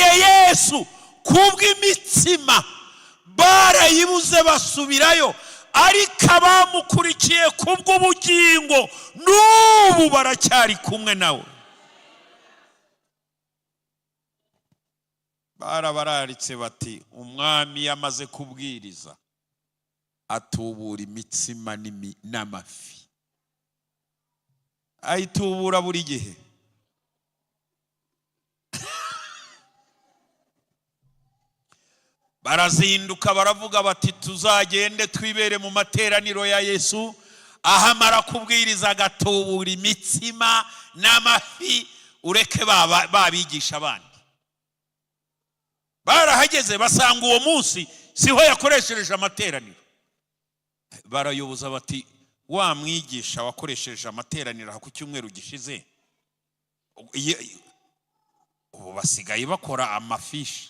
Abakurikiye Yesu kubw'imitsima barayibuze basubirayo, ariko abamukurikiye kubw'ubugingo n'ubu baracyari kumwe nawe. Barabararitse bati umwami yamaze kubwiriza atubura imitsima n'amafi, ayitubura buri gihe. Barazinduka baravuga bati tuzagende twibere mu materaniro ya Yesu, aho amara kubwiriza agatubura imitsima n'amafi, ureke babigisha abandi. Barahageze basanga uwo munsi siho yakoreshereje amateraniro. Barayoboza bati wa mwigisha wakoresheje amateraniro aha ku cyumweru gishize, ubu basigaye bakora amafishi,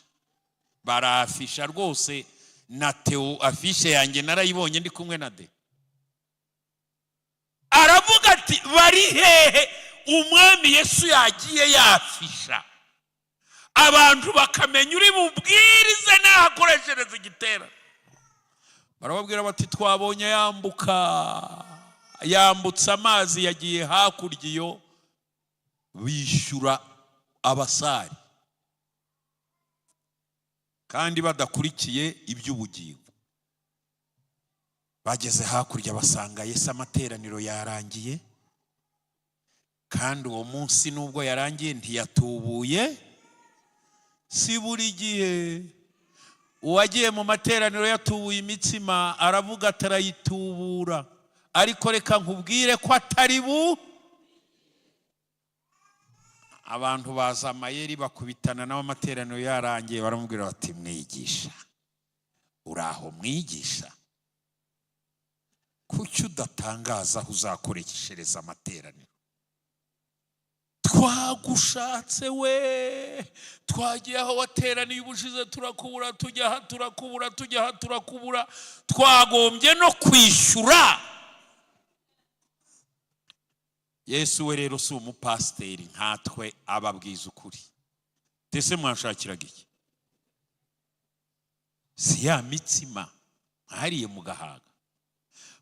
barafisha rwose. Na Teo afishe yanjye narayibonye ndi kumwe na de. Aravuga ati bari hehe? Umwami Yesu yagiye yafisha abantu bakamenya uri bubwirize n'ahakoreshereza igitera. Barababwira bati twabonye yambuka, yambutse amazi yagiye hakurya iyo. Bishyura abasari kandi badakurikiye iby'ubugingo. Bageze hakurya basanga Yesu amateraniro yarangiye, kandi uwo munsi nubwo yarangiye ntiyatubuye. Si buri gihe uwagiye mu materaniro yatubuye imitsima aravuga atarayitubura, ariko reka nkubwire ko atari bu. Abantu baza amayeri bakubitana nawe amateraniro yarangiye, baramubwira bati mwigisha, uraho mwigisha, kuki udatangaza aho uzakoreshereza amateraniro? Twagushatse we, twagiye aho wateraniye ubushize turakubura, tujya aha turakubura, tujya aha turakubura, twagombye no kwishyura. Yesu we rero si umupasiteri nkatwe, ababwiza ukuri. Ndetse mwashakiraga iki? Si ya mitsima mwariye mugahaga?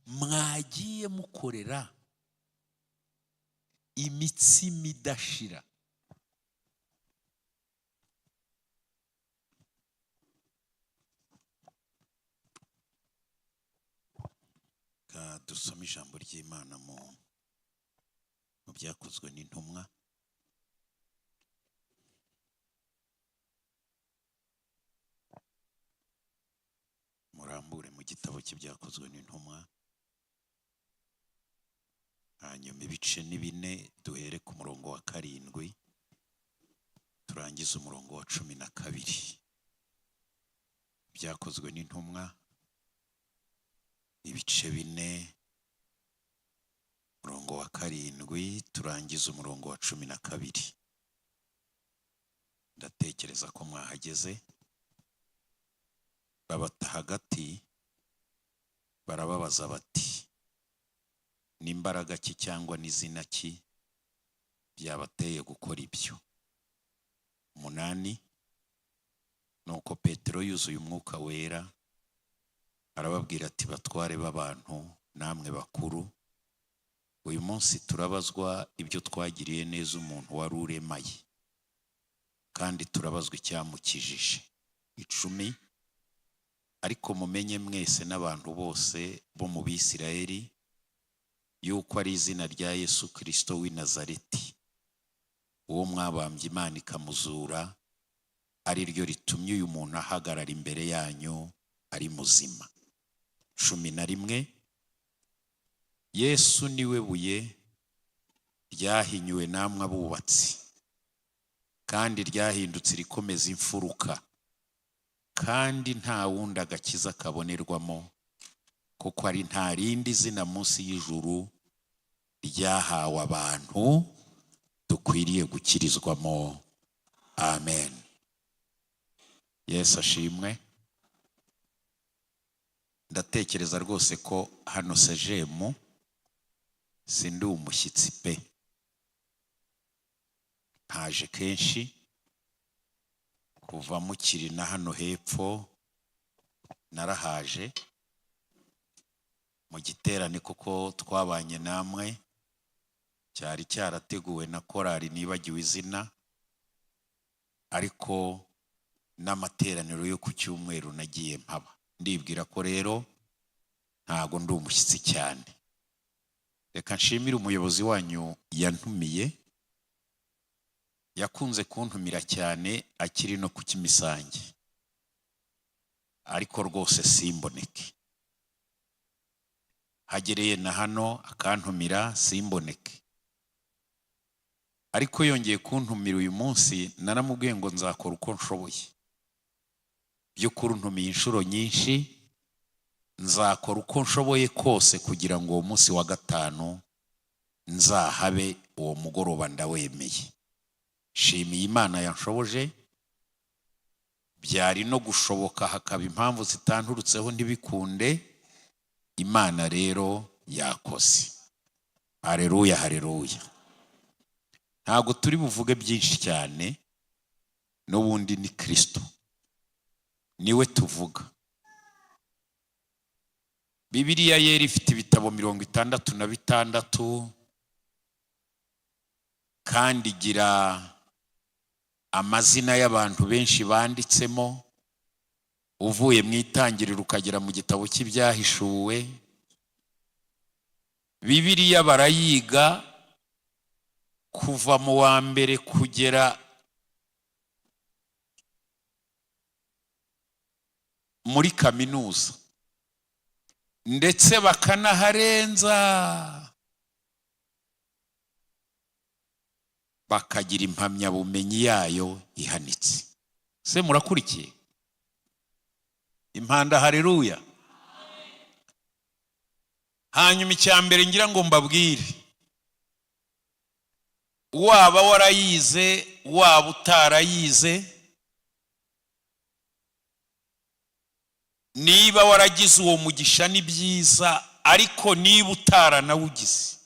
Mwagiye mukorera imitsima idashira. Dusome ijambo ry'Imana mu byakozwe n'intumwa. Murambure mu gitabo cy'ibyakozwe n'intumwa, hanyuma ibice ni 4, duhere ku murongo wa 7 turangize umurongo wa 12. Byakozwe n'intumwa ibice 4, umurongo wa 7 turangize umurongo wa 12. Ndatekereza ko mwahageze. Babata hagati barababaza bati n'imbaraga ki cyangwa n'izina ki byabateye gukora ibyo? 8. Nuko Petero yuzuye umwuka wera arababwira ati batware b'abantu namwe bakuru, uyu munsi turabazwa ibyo twagiriye neza umuntu wari uremaye, kandi turabazwa icyamukijije. 10. Ariko mumenye mwese n'abantu bose bo mu Bisirayeli yuko ari izina rya Yesu Kristo w'i Nazareti, uwo mwabambye Imana ikamuzura, ari ryo ritumye uyu muntu ahagarara imbere yanyu ari muzima. 11. Yesu niwe buye ryahinyuwe namwe abubatsi, kandi ryahindutse rikomeza imfuruka, kandi nta wundi agakiza kabonerwamo, kuko ari nta rindi zina munsi y'ijuru ryahawe abantu dukwiriye gukirizwamo. Amen. Yesu ashimwe. Ndatekereza rwose ko hano sejemu sindi umushyitsi pe, ntaje kenshi, Kuva mukiri na hano hepfo narahaje mu giterane, kuko twabanye namwe, cyari cyarateguwe na korali nibagiwe izina, ariko n'amateraniro yo ku cyumweru nagiye mpaba. Ndibwira ko rero ntago ndi umushyitsi cyane. Reka nshimire umuyobozi wanyu yantumiye. Yakunze kuntumira cyane akiri no ku Kimisange, ariko rwose simboneke. Hagereye na hano akantumira simboneke, ariko yongeye kuntumira uyu munsi, naramubwiye ngo nzakora uko nshoboye. By'ukuri untumiye inshuro nyinshi, nzakora uko nshoboye kose kugira ngo uwo munsi wa gatanu nzahabe. Uwo mugoroba ndawemeye. Nshimiye Imana yanshoboje. Byari no gushoboka hakaba impamvu zitanturutseho ntibikunde. Imana rero yakoze. Hareruya, hareruya. Ntabwo turi buvuge byinshi cyane, n'ubundi ni Kirisito, niwe tuvuga. Bibiliya yera ifite ibitabo 66, kandi igira amazina y'abantu benshi banditsemo, uvuye mu Itangiriro ukagera mu gitabo cy'Ibyahishuwe. Bibiliya barayiga kuva mu wa mbere kugera muri kaminuza, ndetse bakanaharenza, bakagira impamyabumenyi yayo ihanitse. Se murakurikiye? Impanda hareruya. Hanyuma icya mbere ngira ngo mbabwire, waba warayize waba utarayize, niba waragize uwo mugisha ni byiza, ariko niba utaranawugize,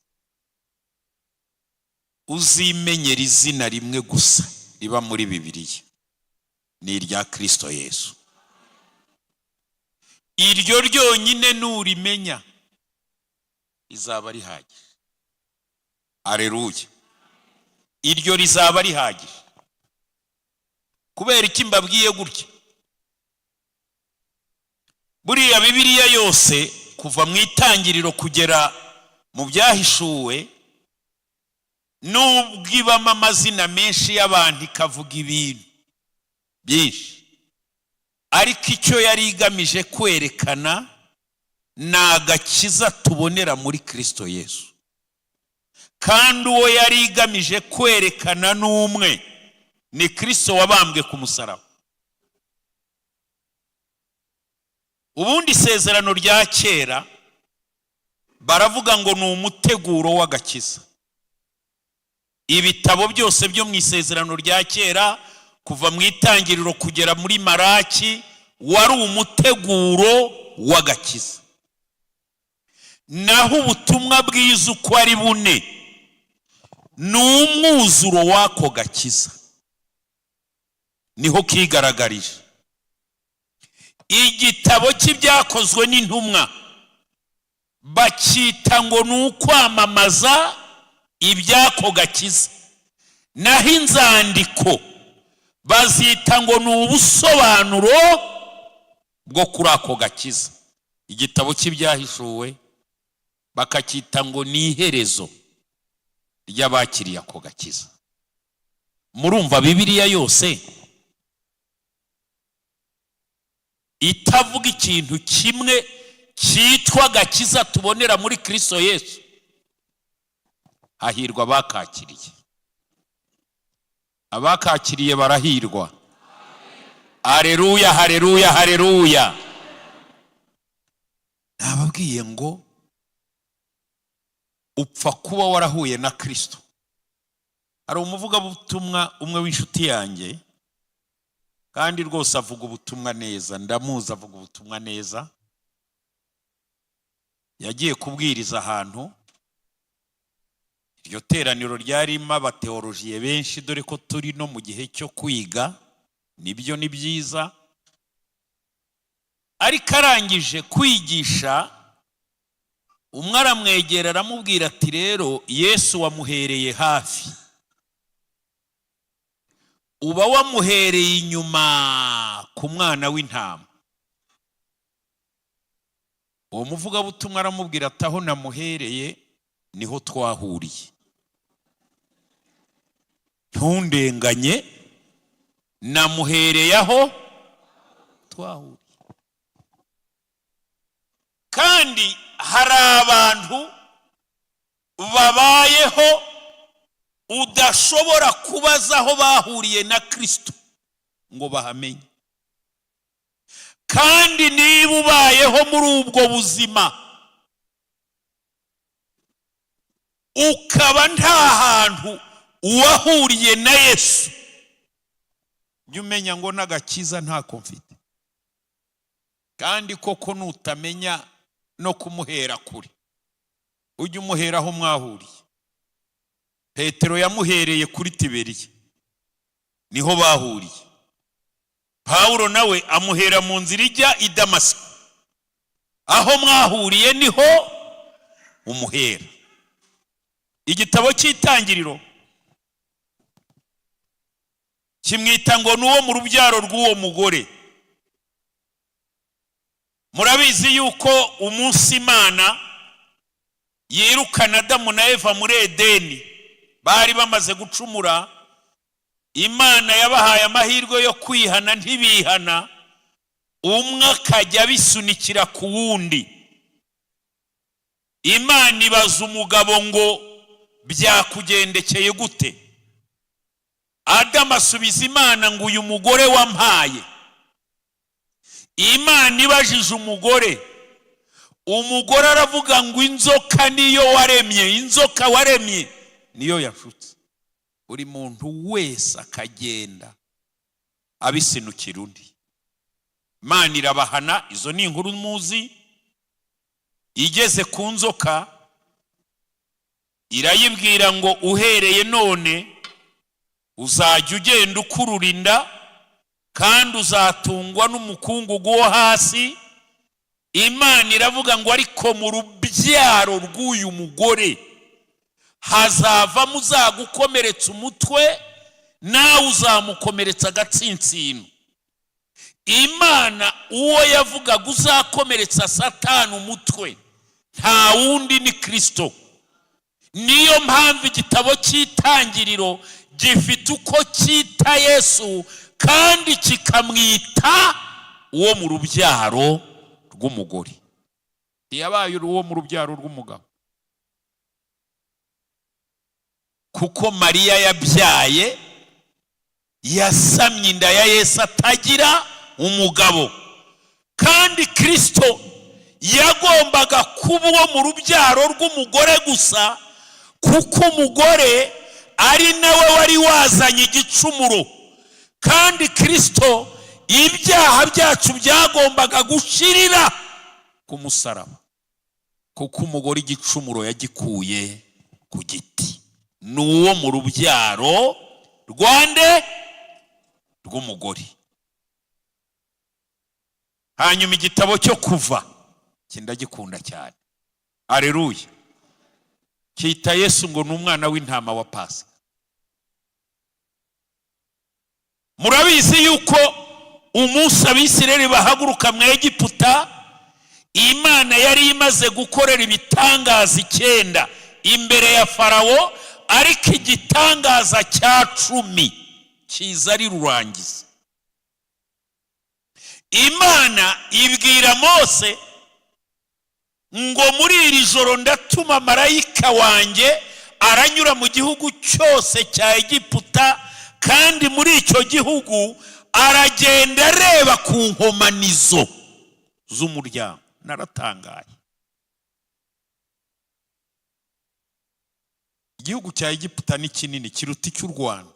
uzimenyera izina rimwe gusa riba muri Bibiliya, ni irya Kirisito Yesu. Iryo ryonyine nurimenya rizaba rihagije. Areruya. Iryo rizaba rihagije. Kubera iki mbabwiye gutya? Buriya Bibiliya yose kuva mu Itangiriro kugera mu Byahishuwe, nubwo ibamo amazina menshi y'abantu, ikavuga ibintu byinshi, ariko icyo yari igamije kwerekana ni agakiza tubonera muri Kirisito Yesu. Kandi uwo yari igamije kwerekana ni umwe, ni Kirisito wabambwe ku musaraba. Ubundi isezerano rya kera baravuga ngo ni umuteguro w'agakiza. Ibitabo byose byo mu isezerano rya kera kuva mu Itangiriro kugera muri Maraki wari umuteguro w'agakiza. Naho ubutumwa bwiza uko ari bune ni umwuzuro w'ako gakiza, niho kigaragarije. Igitabo cy'Ibyakozwe n'Intumwa bacyita ngo ni ukwamamaza iby'ako gakiza, naho inzandiko bazita ngo ni ubusobanuro bwo kuri ako gakiza. Igitabo cy'Ibyahishuwe bakacyita ngo ni iherezo ry'abakiriye ako gakiza. Murumva Bibiliya yose itavuga ikintu kimwe cyitwa agakiza tubonera muri Kirisito Yesu? Hahirwa abakakiriye. Abakakiriye barahirwa. Hareruya, hareruya, hareruya. Nababwiye ngo upfa kuba warahuye na Kirisito. Hari umuvugabutumwa umwe w'inshuti yanjye, kandi rwose avuga ubutumwa neza, ndamuzi avuga ubutumwa neza. Yagiye kubwiriza ahantu, iryo teraniro ryarimo abateolojiye benshi, dore ko turi no mu gihe cyo kwiga. Nibyo, ni byiza, ariko arangije kwigisha, umwe aramwegera aramubwira ati: "Rero Yesu wamuhereye hafi, uba wamuhereye inyuma ku mwana w'intama." Uwo muvugabutumwa aramubwira ati: "Aho namuhereye niho twahuriye, ntundenganye, namuhereye aho twahuriye." Kandi hari abantu babayeho udashobora kubaza aho bahuriye na Kirisito ngo bahamenye. Kandi niba ubayeho muri ubwo buzima, ukaba nta hantu uwahuriye na Yesu, jya umenya ngo n'agakiza ntako mfite. Kandi koko nutamenya no kumuhera kure, ujye umuhera aho mwahuriye. Petero yamuhereye kuri Tiberiya, niho bahuriye. Pawulo nawe amuhera mu nzira ijya i Damasiko. Aho mwahuriye niho umuhera. Igitabo cy'Itangiriro kimwita ngo ni uwo mu rubyaro rw'uwo mugore. Murabizi yuko umunsi Imana yirukana Adamu na Eva muri Edeni, bari bamaze gucumura, Imana yabahaye amahirwe yo kwihana, ntibihana, umwe akajya abisunikira ku wundi. Imana ibaza umugabo ngo: "Byakugendekeye gute?" Adamu asubiza Imana ngo: "Uyu mugore wampaye." Imana ibajije umugore, umugore aravuga ngo: "Inzoka niyo waremye, inzoka waremye niyo yashutse." Buri muntu wese akagenda abisinukira undi. Imana irabahana, izo ni inkuru muzi. Igeze ku nzoka irayibwira ngo: "Uhereye none uzajya ugenda ukurura inda, kandi uzatungwa n'umukungugu wo hasi." Imana iravuga ngo: "Ariko mu rubyaro rw'uyu mugore hazavamo uzagukomeretsa umutwe, nawe uzamukomeretsa agatsinsino." Imana uwo yavugaga uzakomeretsa Satani umutwe nta wundi, ni Kirisito. Niyo mpamvu igitabo cy'Itangiriro gifite uko cyita Yesu, kandi kikamwita uwo mu rubyaro rw'umugore. Ntiyabaye uwo mu rubyaro rw'umugabo, kuko Mariya yabyaye, yasamye inda ya Yesu atagira umugabo. Kandi Kirisito yagombaga kuba uwo mu rubyaro rw'umugore gusa, kuko umugore ari nawe wari wazanye igicumuro, kandi Kirisito ibyaha byacu byagombaga gushirira ku musaraba, kuko umugore igicumuro yagikuye ku giti. Ni uwo mu rubyaro rwande? Rw'umugore. Hanyuma igitabo cyo Kuva ndagikunda cyane, areruye, cyita Yesu ngo ni umwana w'intama wa Pasika. Murabizi yuko umunsi Abisirayeli bahaguruka mu Egiputa, Imana yari imaze gukorera ibitangaza 9 imbere ya Farawo, ariko igitangaza cya 10 kiza ari rurangiza. Imana ibwira Mose ngo: "Muri iri joro ndatuma marayika wanjye, aranyura mu gihugu cyose cya Egiputa, kandi muri icyo gihugu aragenda areba ku nkomanizo z'umuryango." Naratangaye. Igihugu cya Egiputa ni kinini, kiruta icy'u Rwanda,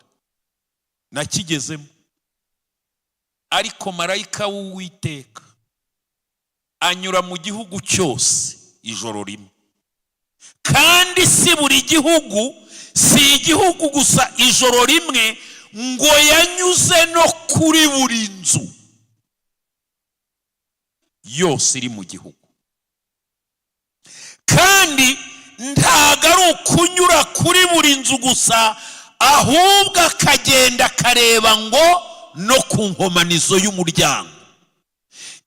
nakigezemo. Ariko marayika w'Uwiteka anyura mu gihugu cyose ijoro rimwe. Kandi si buri gihugu, si igihugu gusa ijoro rimwe, Ngo yanyuze no kuri buri nzu yose iri mu gihugu. Kandi ntabwo ari ukunyura kuri buri nzu gusa, ahubwo akagenda akareba ngo no ku nkomanizo y'umuryango.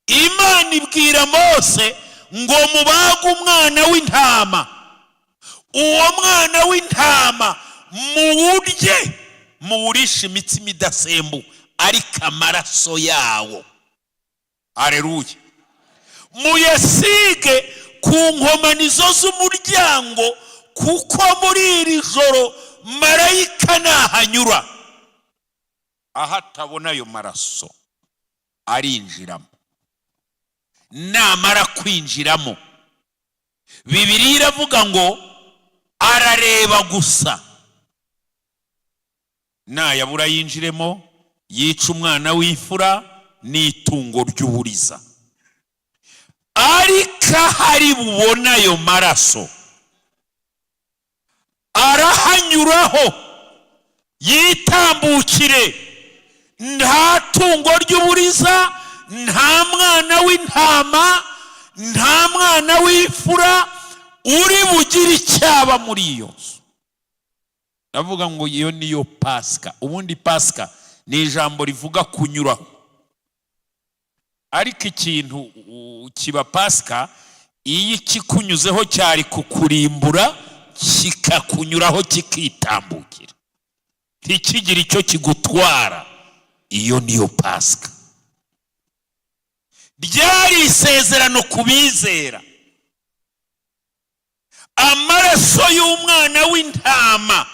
Imana ibwira Mose ngo mubage umwana w'intama, uwo mwana w'intama muwurye, muwurishe imitsima idasembuwe, ariko amaraso yawo, areruye, muyasige ku nkomanizo z'umuryango, kuko muri iri joro marayika nahanyura aho atabona ayo maraso arinjiramo. Namara kwinjiramo, Bibiliya iravuga ngo arareba gusa, nayabura yinjiremo, yica umwana w'imfura n'itungo ry'uburiza. Ariko ahari bubona ayo maraso arahanyuraho yitambukire, nta tungo ry'uburiza, nta mwana w'intama, nta mwana w'imfura uri bugire icyaba muri iyo nzu. Ndavuga ngo iyo niyo Pasika. Ubundi Pasika ni ijambo rivuga kunyuraho, ariko ikintu kiba Pasika iyo ikikunyuzeho cyari kukurimbura, kikakunyuraho kikitambukira, ntikigire icyo kigutwara. Iyo niyo Pasika. Ryari isezerano ku bizera. Amaraso y'umwana w'intama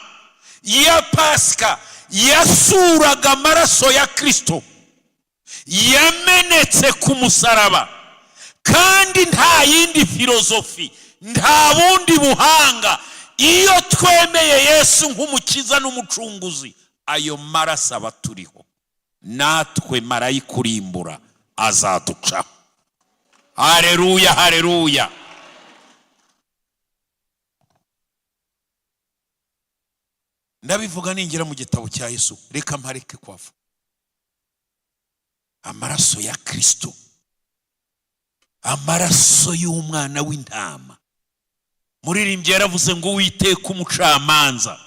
ya Pasika yasuraga amaraso ya Kirisito yamenetse ku musaraba, kandi nta yindi filozofi, nta bundi buhanga. Iyo twemeye Yesu nk'Umukiza n'Umucunguzi, ayo maraso aba turiho natwe, marayika urimbura azaducaho. Hareruya, hareruya! Ndabivuga ningera mu gitabo cya Yesu. Reka mpareke kwava. Amaraso ya Kirisito, amaraso y'umwana w'intama. Muririmbyi yaravuze ngo Uwiteka umucamanza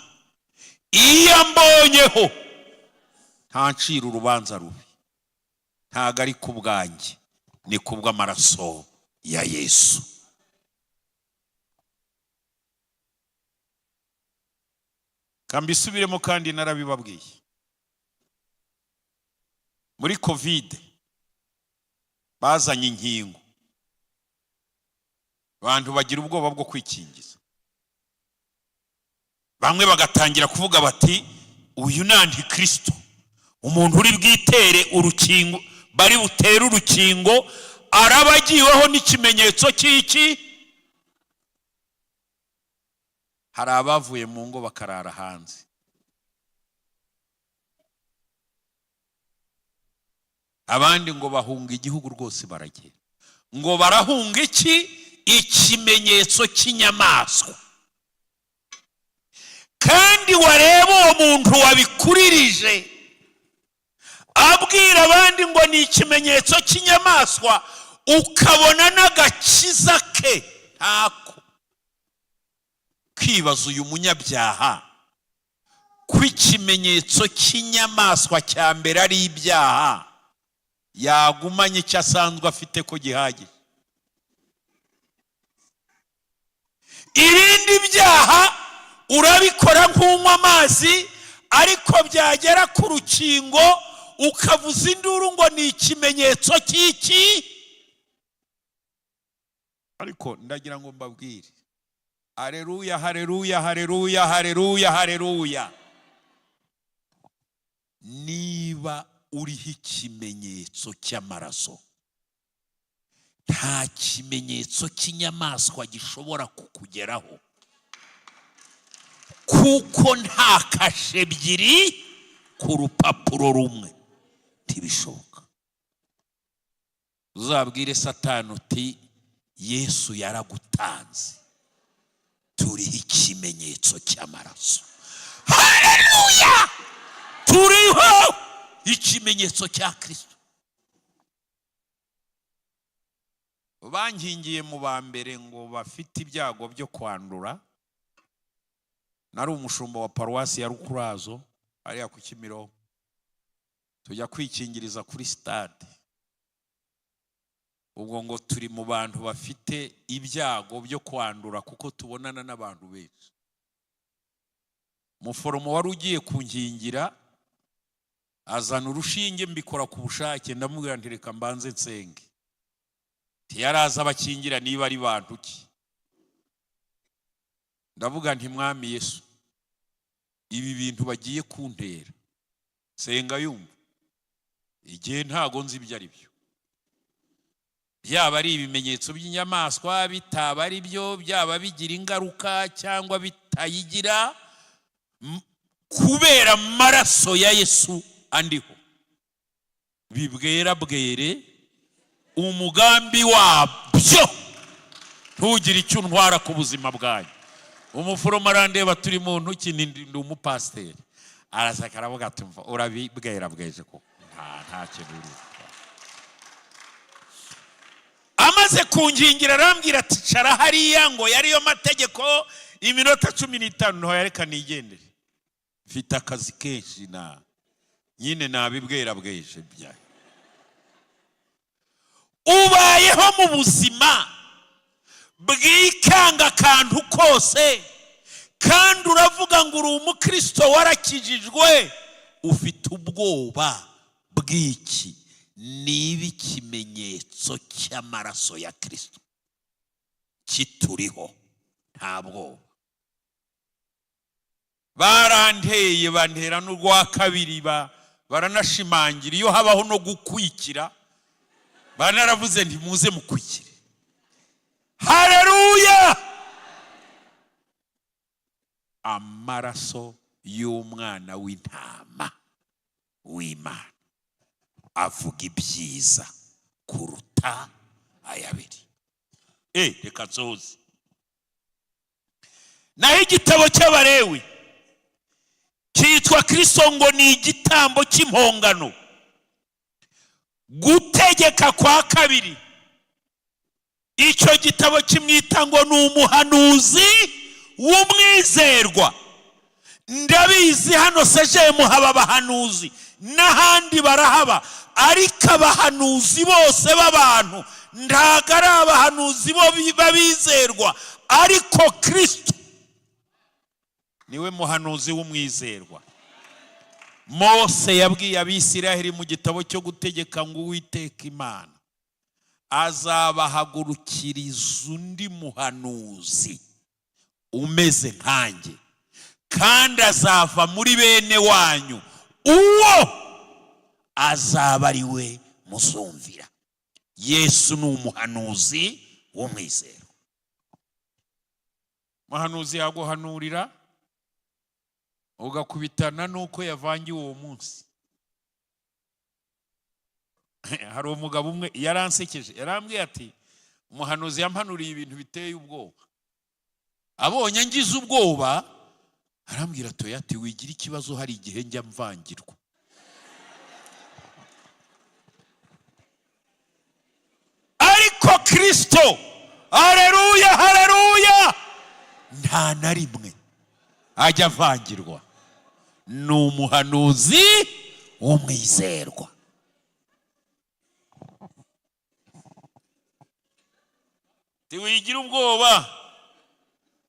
iyo ambonyeho ntancira urubanza rubi. Ntabwo ari ku bwanjye, ni ku bw'amaraso ya Yesu. Kambisubiremo, kandi narabibabwiye muri COVID bazanye inkingo, abantu bagira ubwoba bwo kwikingiza, bamwe bagatangira kuvuga bati uyu ni antikirisito, umuntu uri bwitere urukingo, bari butere urukingo, araba agiweho n'ikimenyetso cy'iki. Hari abavuye mu ngo bakarara hanze, abandi ngo bahunga igihugu rwose, baragenda ngo barahunga iki? Ikimenyetso cy'inyamaswa. Kandi wareba uwo muntu wabikuririje abwira abandi ngo ni ikimenyetso cy'inyamaswa, ukabona n'agakiza ke ntako. Kwibaza uyu munyabyaha ko ikimenyetso cy'inyamaswa cya mbere ari ibyaha, yagumanye icyo asanzwe afite ko gihagije. Ibindi byaha urabikora nk'unywa amazi, ariko byagera ku rukingo ukavuza induru ngo ni ikimenyetso cy'iki. Ariko ndagira ngo mbabwire, hareruya, hareruya, hareruya, hareruya, hareruya! Niba uriho ikimenyetso cy'amaraso, nta kimenyetso cy'inyamaswa gishobora kukugeraho, kuko nta kashe ebyiri ku rupapuro rumwe, ntibishoboka. Uzabwire Satani uti Yesu yaragutanze, turiho ikimenyetso cy'amaraso. Haleluya! Turiho ikimenyetso cya Kirisito. Bankingiye mu ba mbere ngo bafite ibyago byo kwandura. Nari umushumba wa paruwasi ya Rukurazo hariya ku Kimironko, tujya kwikingiriza kuri stade. Ubwo ngo turi mu bantu bafite ibyago byo kwandura kuko tubonana n'abantu benshi. Umuforomo wari ugiye kunkingira azana urushinge, mbikora ku bushake, ndamubwira nti reka mbanze nsenge. Ntiyaraza abakingira niba ari bantu ki. Ndavuga nti Mwami Yesu, ibi bintu bagiye kuntera, senga yumva, igihe ntago nzi ibyo ari byo, byaba ari ibimenyetso by'inyamaswa, bitaba ari byo, byaba bigira ingaruka cyangwa bitayigira, kubera amaraso ya Yesu andiho, bibwera bwere umugambi wabyo, ntugire icyo untwara ku buzima bwanyu. Umuforomo arandeba, turi mu ntoki, ndi umupasiteri, araseka aravuga ati mva urabibwera bweje koko, nta kintu uri. Amaze kungingira arambwira ati cara hariya, ngo yariyo mategeko iminota 15. Ntoya, reka nigendere, mfite akazi kenshi, na nyine nabibwera bweje bya. Ubayeho mu buzima bwikanga akantu kose, kandi uravuga ngo uri umukristo warakijijwe, ufite ubwoba bw'iki? Niba ikimenyetso cy'amaraso ya Kirisito kituriho, nta bwoba. Baranteye, bantera n'urwa kabiri, baranashimangira. Iyo habaho no gukwikira, banaravuze nti muze mukwikire. Haleluya! Amaraso y'umwana w'intama w'Imana avuga ibyiza kuruta ayabiri. Reka nsoze. Naho igitabo cy'Abalewi cyitwa Kristo ngo ni igitambo cy'impongano. Gutegeka kwa kabiri, icyo gitabo kimwita ngo ni umuhanuzi w'umwizerwa. Ndabizi hano sejemu haba abahanuzi, n'ahandi barahaba, ariko abahanuzi bose b'abantu ntago ari abahanuzi bo b'abizerwa, ariko Kristo niwe muhanuzi w'umwizerwa. Mose yabwiye Abisiraheli mu gitabo cyo gutegeka ngo Uwiteka Imana azabahagurukiriza undi muhanuzi umeze nkanjye, kandi azava muri bene wanyu, uwo azaba ari we muzumvira. Yesu ni umuhanuzi w'umwizero. Muhanuzi yaguhanurira ugakubitana n'uko yavangiwe uwo munsi. Hari umugabo umwe yaransekeje, yarambwiye ati umuhanuzi yampanuriye ibintu biteye ubwoba, abonye ngize ubwoba arambwira ati ati wigira ikibazo, hari igihe njya mvangirwa. Ariko Kristo, haleluya haleluya, nta na rimwe ajya avangirwa, ni umuhanuzi w'umwizerwa. Ntiwigira ubwoba,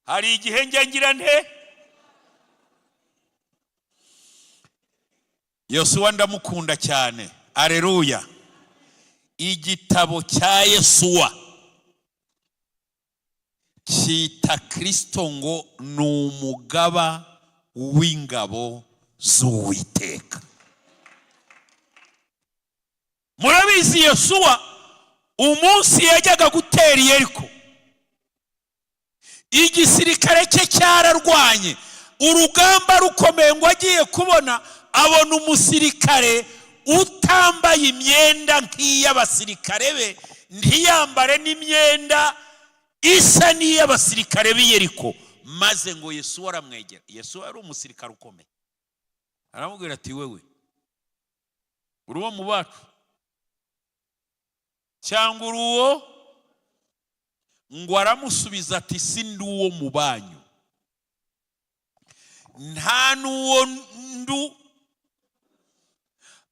hari igihe njya ngira nte. Yosuwa ndamukunda cyane, aleluya. Igitabo cya Yesuwa cyita Kristo ngo ni umugaba w'ingabo z'Uwiteka. Murabizi Yosuwa umunsi yajyaga gutera Yeriko, igisirikare cye cyararwanye urugamba rukomeye, ngo agiye kubona abona umusirikare utambaye imyenda nk'iy'abasirikare be, ntiyambare n'imyenda isa n'iy'abasirikare b'i Yeriko. Maze ngo Yesuwa aramwegera. Yesuwa yari umusirikare ukomeye, Aramubwira ati: "Wewe uri uwo mu bacu cyangwa uri uwo?" Ngo aramusubiza ati: "Si ndi uwo mu banyu, nta n'uwo ndu,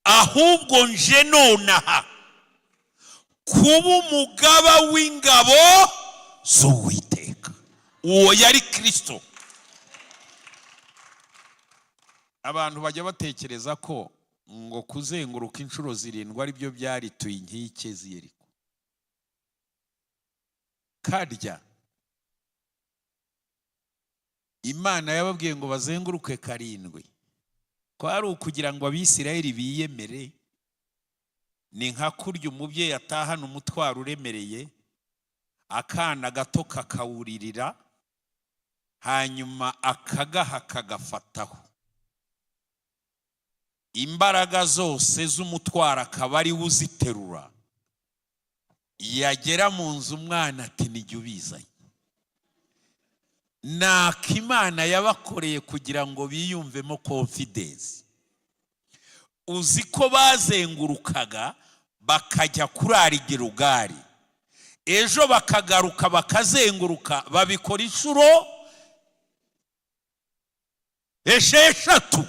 ahubwo nje nonaha kuba umugaba w'ingabo z'Uwiteka." Uwo yari Kirisito. Abantu bajya batekereza ko ngo kuzenguruka inshuro zirindwi ari byo byarituye inkike z'i Yeriko. Karya Imana yababwiye ngo bazenguruke karindwi, kwari ukugira ngo Abisirayeli biyemere. Ni nka kurya umubyeyi atahana umutwaro uremereye, akana gato kakawuririra, hanyuma akagaha kagafataho, imbaraga zose z'umutwaro akaba ari we uziterura. Yagera mu nzu, umwana ati: "Nijya ubizanye." Nako Imana yabakoreye kugira ngo biyumvemo confidence. Uzi ko bazengurukaga bakajya kurara i Girugari, ejo bakagaruka bakazenguruka, babikora inshuro 6.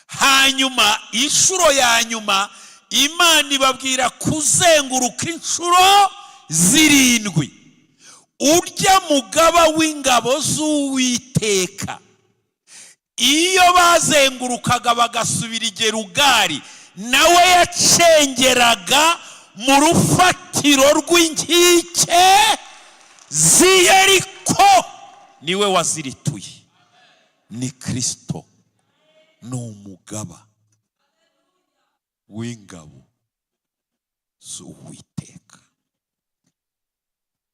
Hanyuma inshuro ya nyuma Imana ibabwira kuzenguruka inshuro zirindwi. Urya mugaba w'ingabo z'Uwiteka, iyo bazengurukaga bagasubira i Gerugari, nawe yacengeraga mu rufatiro rw'inkike z'i Yeriko. Niwe wazirituye, ni Kirisito, ni umugaba w'ingabo z'Uwiteka.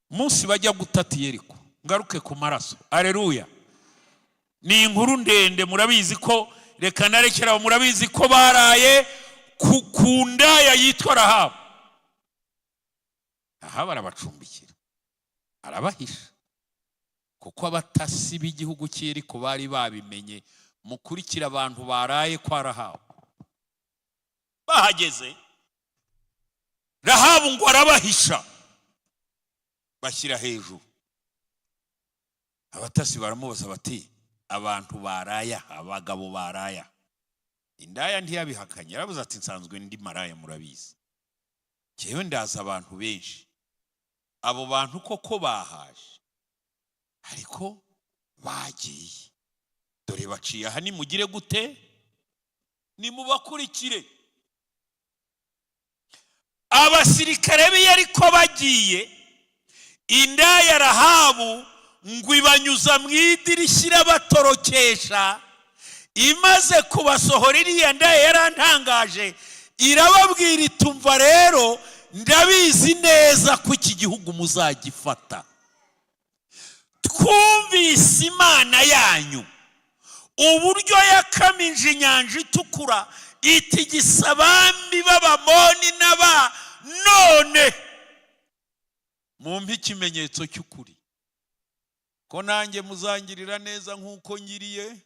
Umunsi bajya gutata Yeriko, ngaruke ku maraso, areruya. Ni inkuru ndende, murabizi ko, reka narekera. Murabizi ko baraye ku ndaya yitwa Rahabu. Rahabu arabacumbikira, arabahisha, kuko abatasi b'igihugu cy'i Yeriko bari babimenye. Mukurikira abantu baraye kwa Rahabu. Bahageze, Rahabu ngo arabahisha, bashyira hejuru. Abatasi baramubaza bati: "Abantu baraya, abagabo baraya?" Indaya ntiyabihakanye, yarabuze ati: "Nsanzwe ndi maraya, murabizi, njyewe ndaza abantu benshi. Abo bantu koko bahaje, ariko bagiye, dore baciye aha. Nimugire gute? Nimubakurikire." Abasirikare b'i Yeriko bagiye, indaya Rahabu ngo ibanyuza mu idirishya, irabatorokesha. Imaze kubasohora, iriya ndaya yarantangaje, irababwira itumva: "Rero ndabizi neza ko iki gihugu muzagifata. Twumvise Imana yanyu, uburyo yakamije Inyanja Itukura, itigisa abami b'Abamoni n'aba. None mumpe ikimenyetso cy'ukuri ko nanjye muzangirira neza nk'uko ngiriye."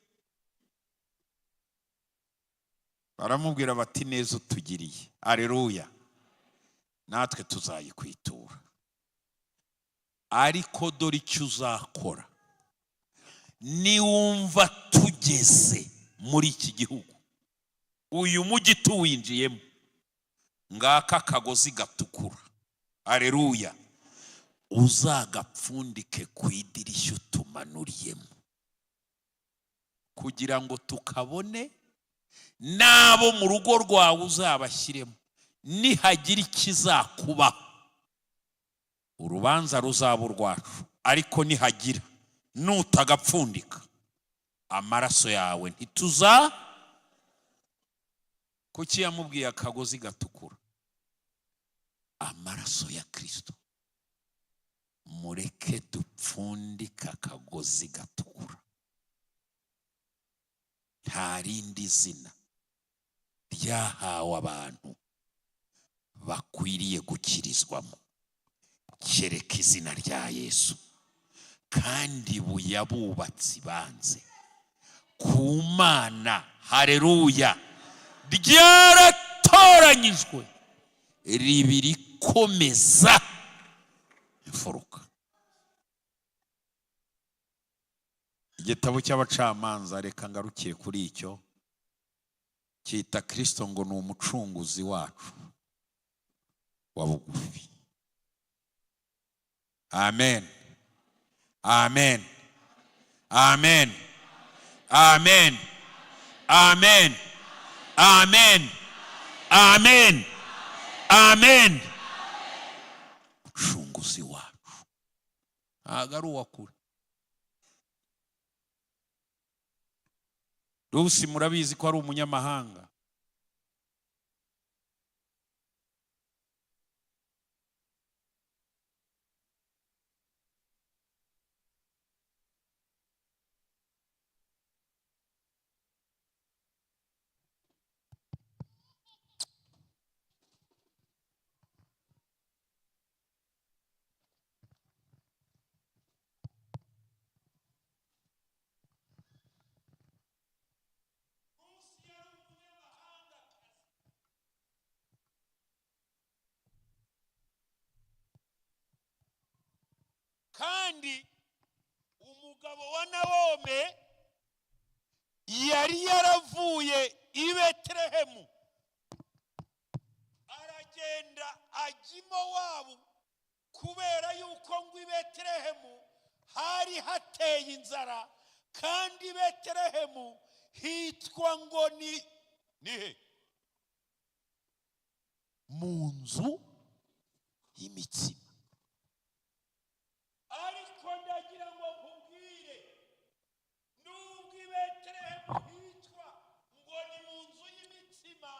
Baramubwira bati: "Neza utugiriye, areruya, natwe tuzayikwitura. Ariko dore icyo uzakora: niwumva tugeze muri iki gihugu, uyu mujyi tuwinjiyemo, ngaka akagozi gatukura, areruya, uzagapfundike ku idirishya utumanuriyemo, kugira ngo tukabone, n'abo mu rugo rwawe uzabashyiremo. Nihagira ikizakubaho, urubanza ruzaba urwacu, ariko nihagira nutagapfundika, amaraso yawe ntituza." Kuki yamubwiye akagozi gatukura? Amaraso ya Kirisito. Mureke dupfundike akagozi gatukura. Nta rindi zina ryahawe abantu bakwiriye gukirizwamo kereka izina rya Yesu. Kandi ibuye abubatsi banze. Ku Mana, hareruya, ryaratoranyijwe riba irikomeza imfuruka. Igitabo cy'Abacamanza, reka ngarukiye kuri icyo, cyita Kirisito ngo ni umucunguzi wacu wa bugufi. Amen, amen, amen, amen, amen, amen, amen, amen. Umucunguzi wacu ntabwo ari uwa kure. Rusi murabizi ko ari umunyamahanga. Kandi umugabo wa Nawome yari yaravuye i Betelehemu, aragenda ajya i Mowabu, kubera yuko ngo i Betelehemu hari hateye inzara, kandi i Betelehemu hitwa ngo ni he? Mu nzu y'imitsima. Ariko ndagira ngo nkubwire, nubwo i Betelehemu hitwa ngo ni mu nzu y'imitsima,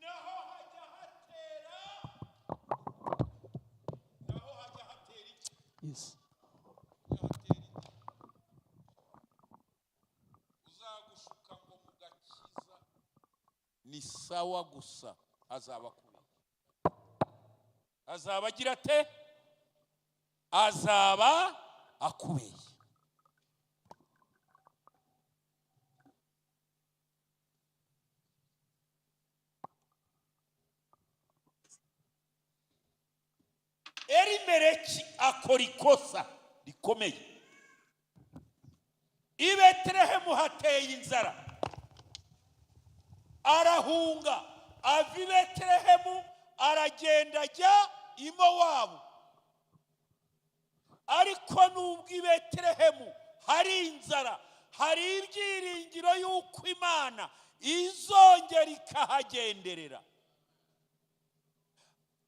naho hajya hatera iki? Yes. Hajya hatera iki? Uzagushuka ngo mu gakiza ni sawa gusa, azaba akubeshya. Azaba agira ate? Azaba akubeshya. Elimeleki akora ikosa rikomeye. I Betelehemu hateye inzara, arahunga ava i Betelehemu, aragenda ajya i Mowabu. Ariko nubwo i Betelehemu hari inzara, hari ibyiringiro y'uko Imana izongera ikahagenderera.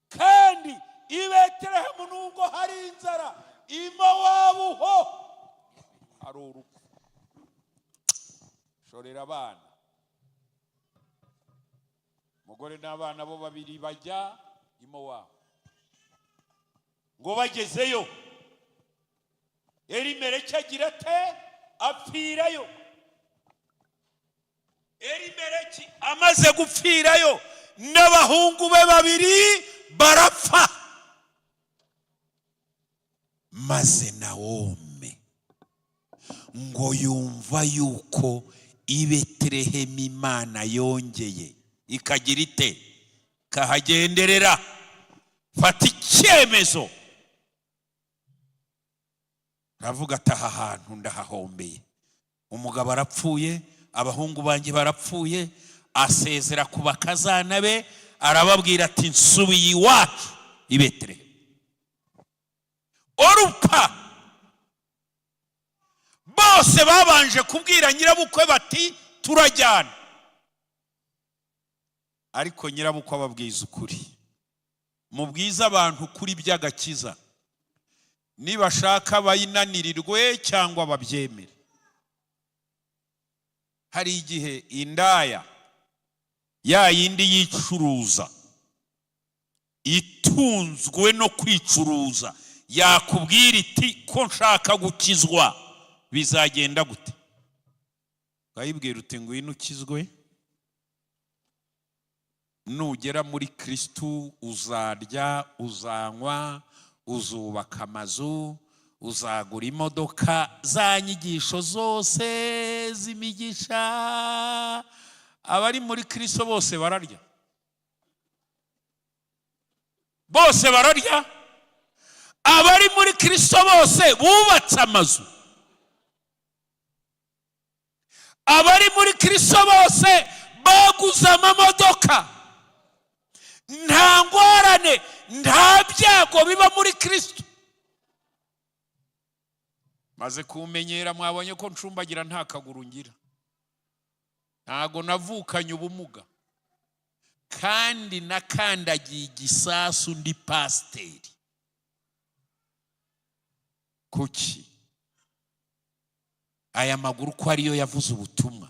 Kandi i Betelehemu nubwo hari inzara, i Mowabu ho hari urupfu. Shorera abana, umugore n'abana bo babiri bajya i Mowabu. Ngo bagezeyo, Elimeleki agira ate? Apfirayo. Elimeleki amaze gupfirayo, n'abahungu be babiri barapfa. Maze Nawome ngo yumva yuko i Betelehemu Imana yongeye ikagira ite? Kahagenderera. Fata icyemezo, aravuga ati aha hantu ndahahombeye, umugabo arapfuye, abahungu banjye barapfuye. Asezera ku bakazana be, arababwira ati nsubiye iwacu i Betelehemu. Orupa bose babanje kubwira nyirabukwe bati turajyana, ariko nyirabukwe ababwiza ukuri. Mubwize abantu kuri by'agakiza, nibashaka bayinanirirwe cyangwa babyemere. Hari igihe indaya ya yindi yicuruza, itunzwe no kwicuruza, yakubwira iti ko nshaka gukizwa bizagenda gute? Ukayibwira uti ngwino ukizwe, nugera muri Kristu uzarya, uzanywa, uzubaka amazu, uzagura imodoka, za nyigisho zose Aduhereza imigisha. Abari muri Kristo bose bararya, bose bararya. Abari muri Kristo bose bubatse amazu. Abari muri Kristo bose baguze amamodoka. Nta ngorane, nta byago biba muri Kristo. Maze kumenyera, mwabonye ko ncumbagira, nta kaguru ngira, ntago navukanye ubumuga, kandi nakandagiye igisasu ndi pasiteri. Kuki aya maguru ko ariyo yavuze ubutumwa?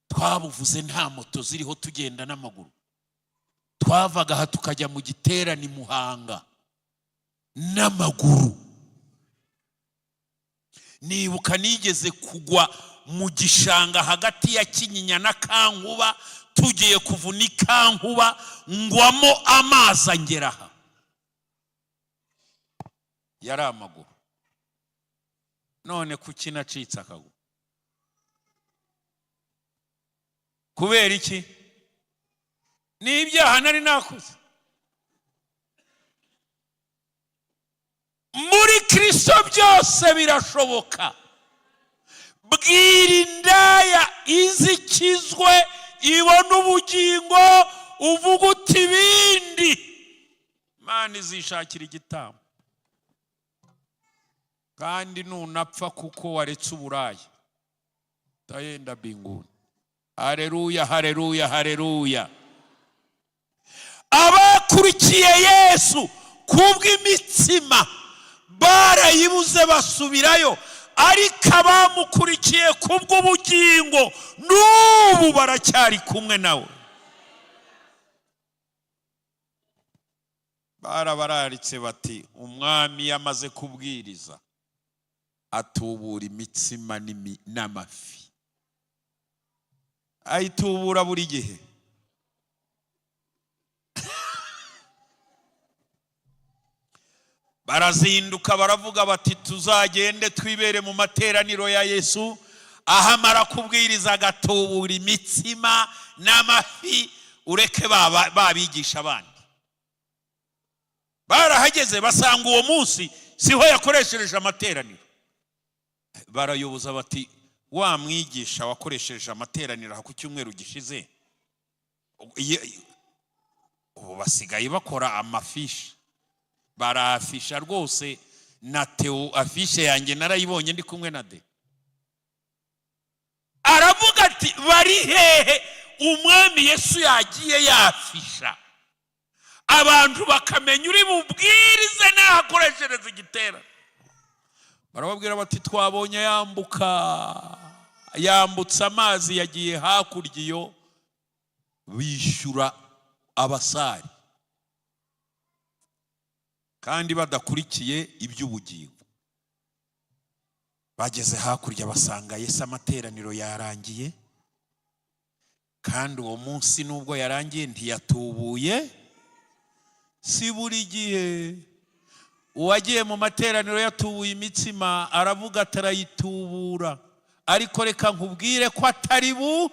Twabuvuze nta moto ziriho, tugenda n'amaguru. Twavaga aha tukajya mu giterane i Muhanga n'amaguru. Nibuka nigeze kugwa mu gishanga hagati ya Kinyinya na Kankuba, tugiye kuvuna ikankuba, ngwamo amazi angera aha. Yari amaguru. None kuki nacitse akaguru? Kubera iki? Ni ibyaha nari nakoze. Muri Kristo byose birashoboka. Bwira indaya izikizwe ibona ubugingo, uvuga uti ibindi Imana izishakira igitambo. Kandi nunapfa kuko waretse uburaya, utayenda binguni. Hareruya, hareruya, hareruya. Abakurikiye Yesu kubw'imitsima barayibuze basubirayo, ariko abamukurikiye kubw'ubugingo n'ubu baracyari kumwe nawe. Barabararitse bati umwami yamaze kubwiriza atubura imitsima n'amafi. Ayitubura buri gihe. Barazinduka baravuga bati tuzagende twibere mu materaniro ya Yesu, ahamara kubwiriza agatubura imitsima n'amafi, ureke babigisha abandi. Barahageze basanga uwo munsi siho yakoreshereje amateraniro. Barayoboza bati wa mwigisha wakoresheje amateraniro aha ku cyumweru gishize, ubu basigaye bakora amafishi, barafisha rwose. Na Teo afishe yanjye narayibonye ndi kumwe na de. Aravuga ati bari hehe? Umwami Yesu yagiye yafisha abantu bakamenya uri bubwirize n'ahakoreshereza igiterane. Barababwira bati twabonye yambuka, yambutse amazi yagiye hakurya iyo. Bishyura abasari kandi badakurikiye iby'ubugingo. Bageze hakurya basanga Yesu amateraniro yarangiye, kandi uwo munsi nubwo yarangiye ntiyatubuye. Si buri gihe uwagiye mu materaniro yatubuye imitsima aravuga atarayitubura, ariko reka nkubwire ko atari bu.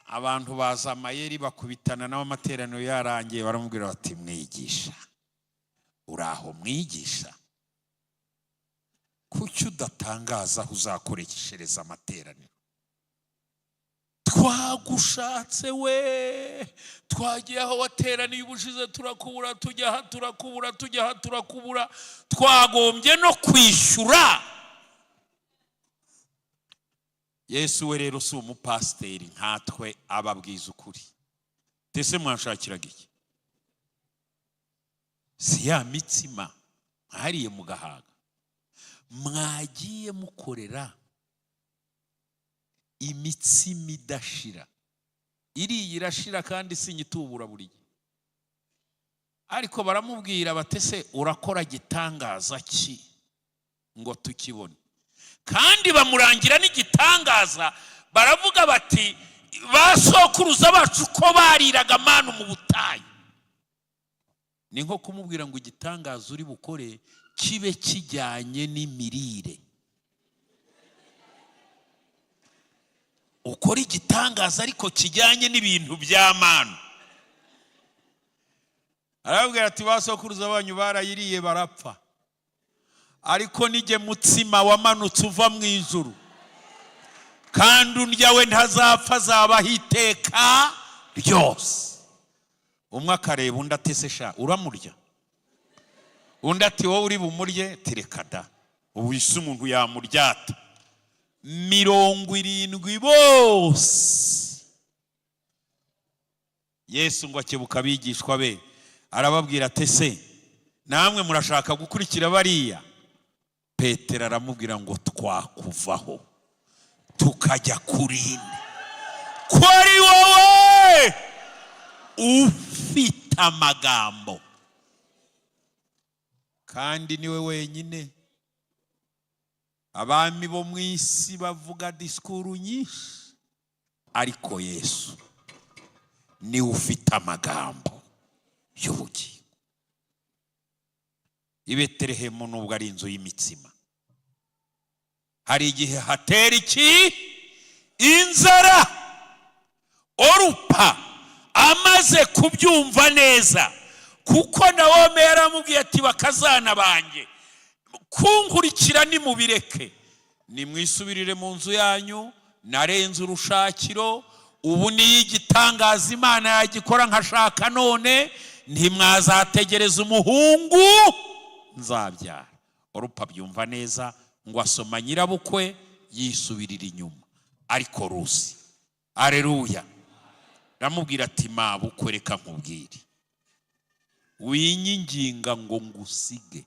Abantu baza amayeri bakubitana nawe amateraniro yarangiye, baramubwira bati mwigisha, uraho mwigisha, kuki udatangaza aho uzakoreshereza amateraniro? Twagushatse we, twagiye aho wateraniye ubushize turakubura, tujya aha turakubura, tujya aha turakubura, twagombye no kwishyura. Yesu we rero si umupasiteri nkatwe, ababwiza ukuri. Ese mwanshakiraga iki? Si ya mitsima mwariye mugahaga? Mwagiye mukorera imitsima idashira. Iriya irashira kandi sinyitubura buri gihe. Ariko baramubwira bati ese urakora gitangaza ki ngo tukibone? Kandi bamurangira n'igitangaza, baravuga bati ba sokuruza bacu ko bariraga manu mu butayu. Ni nko kumubwira ngo igitangaza uri bukore kibe kijyanye n'imirire. Ukora igitangaza ariko kijyanye n'ibintu bya manu. Arababwira ati: "Basokuruza banyu barayiriye barapfa, ariko nijye mutsima wamanutse uva mu ijuru, kandi undya we ntazapfa, azabaho iteka ryose." Umwe akareba undi ati: "Sha, uramurya?" Undi ati: "Wowe uri bumurye?" "Tereka da, ubu isi umuntu yamuryata?" 70 bose. Yesu ngo akebuka abigishwa be, arababwira ati: "Ese namwe murashaka gukurikira bariya?" Petero aramubwira ngo: "Twakuvaho tukajya kuri nde, ko ari wowe ufite amagambo, kandi niwe wenyine?" Abami bo mu isi bavuga disikuru nyinshi, ariko Yesu niwe ufite amagambo y'ubugingo. I Betelehemu, nubwo ari inzu y'imitsima, hari igihe hatera iki? Inzara. Orupa amaze kubyumva neza, kuko Nawome yaramubwiye ati: "Bakazana banjye, kunkurikira nimubireke, nimwisubirire mu nzu yanyu. Narenze urushakiro. Ubu niyo igitangaza Imana yagikora nkashaka none, ntimwazategereza umuhungu nzabyara." Orupa byumva neza, ngo asoma nyirabukwe, yisubirira inyuma. Ariko Rusi, areruya, aramubwira ati: "Mabukwe, reka nkubwire, winyinginga ngo ngusige.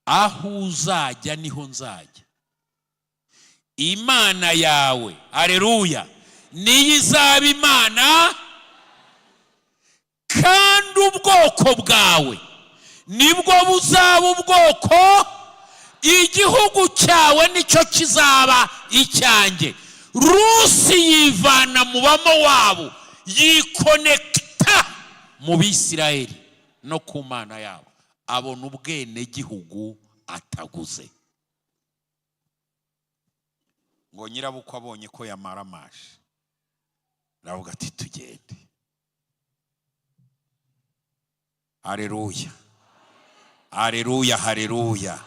Aho uzajya niho nzajya, Imana yawe, areruya, niyo izaba Imana, kandi ubwoko bwawe nibwo buzaba ubwoko, igihugu cyawe nicyo kizaba icyanjye." Rusi yivana mu Bamowabu, yikonekita mu Bisirayeli no ku Mana yabo, abona ubwenegihugu ataguze. Ngo nyirabukwe abonye ko yamaramaje, aravuga ati: "Tugende." Hareruya, hareruya, hareruya,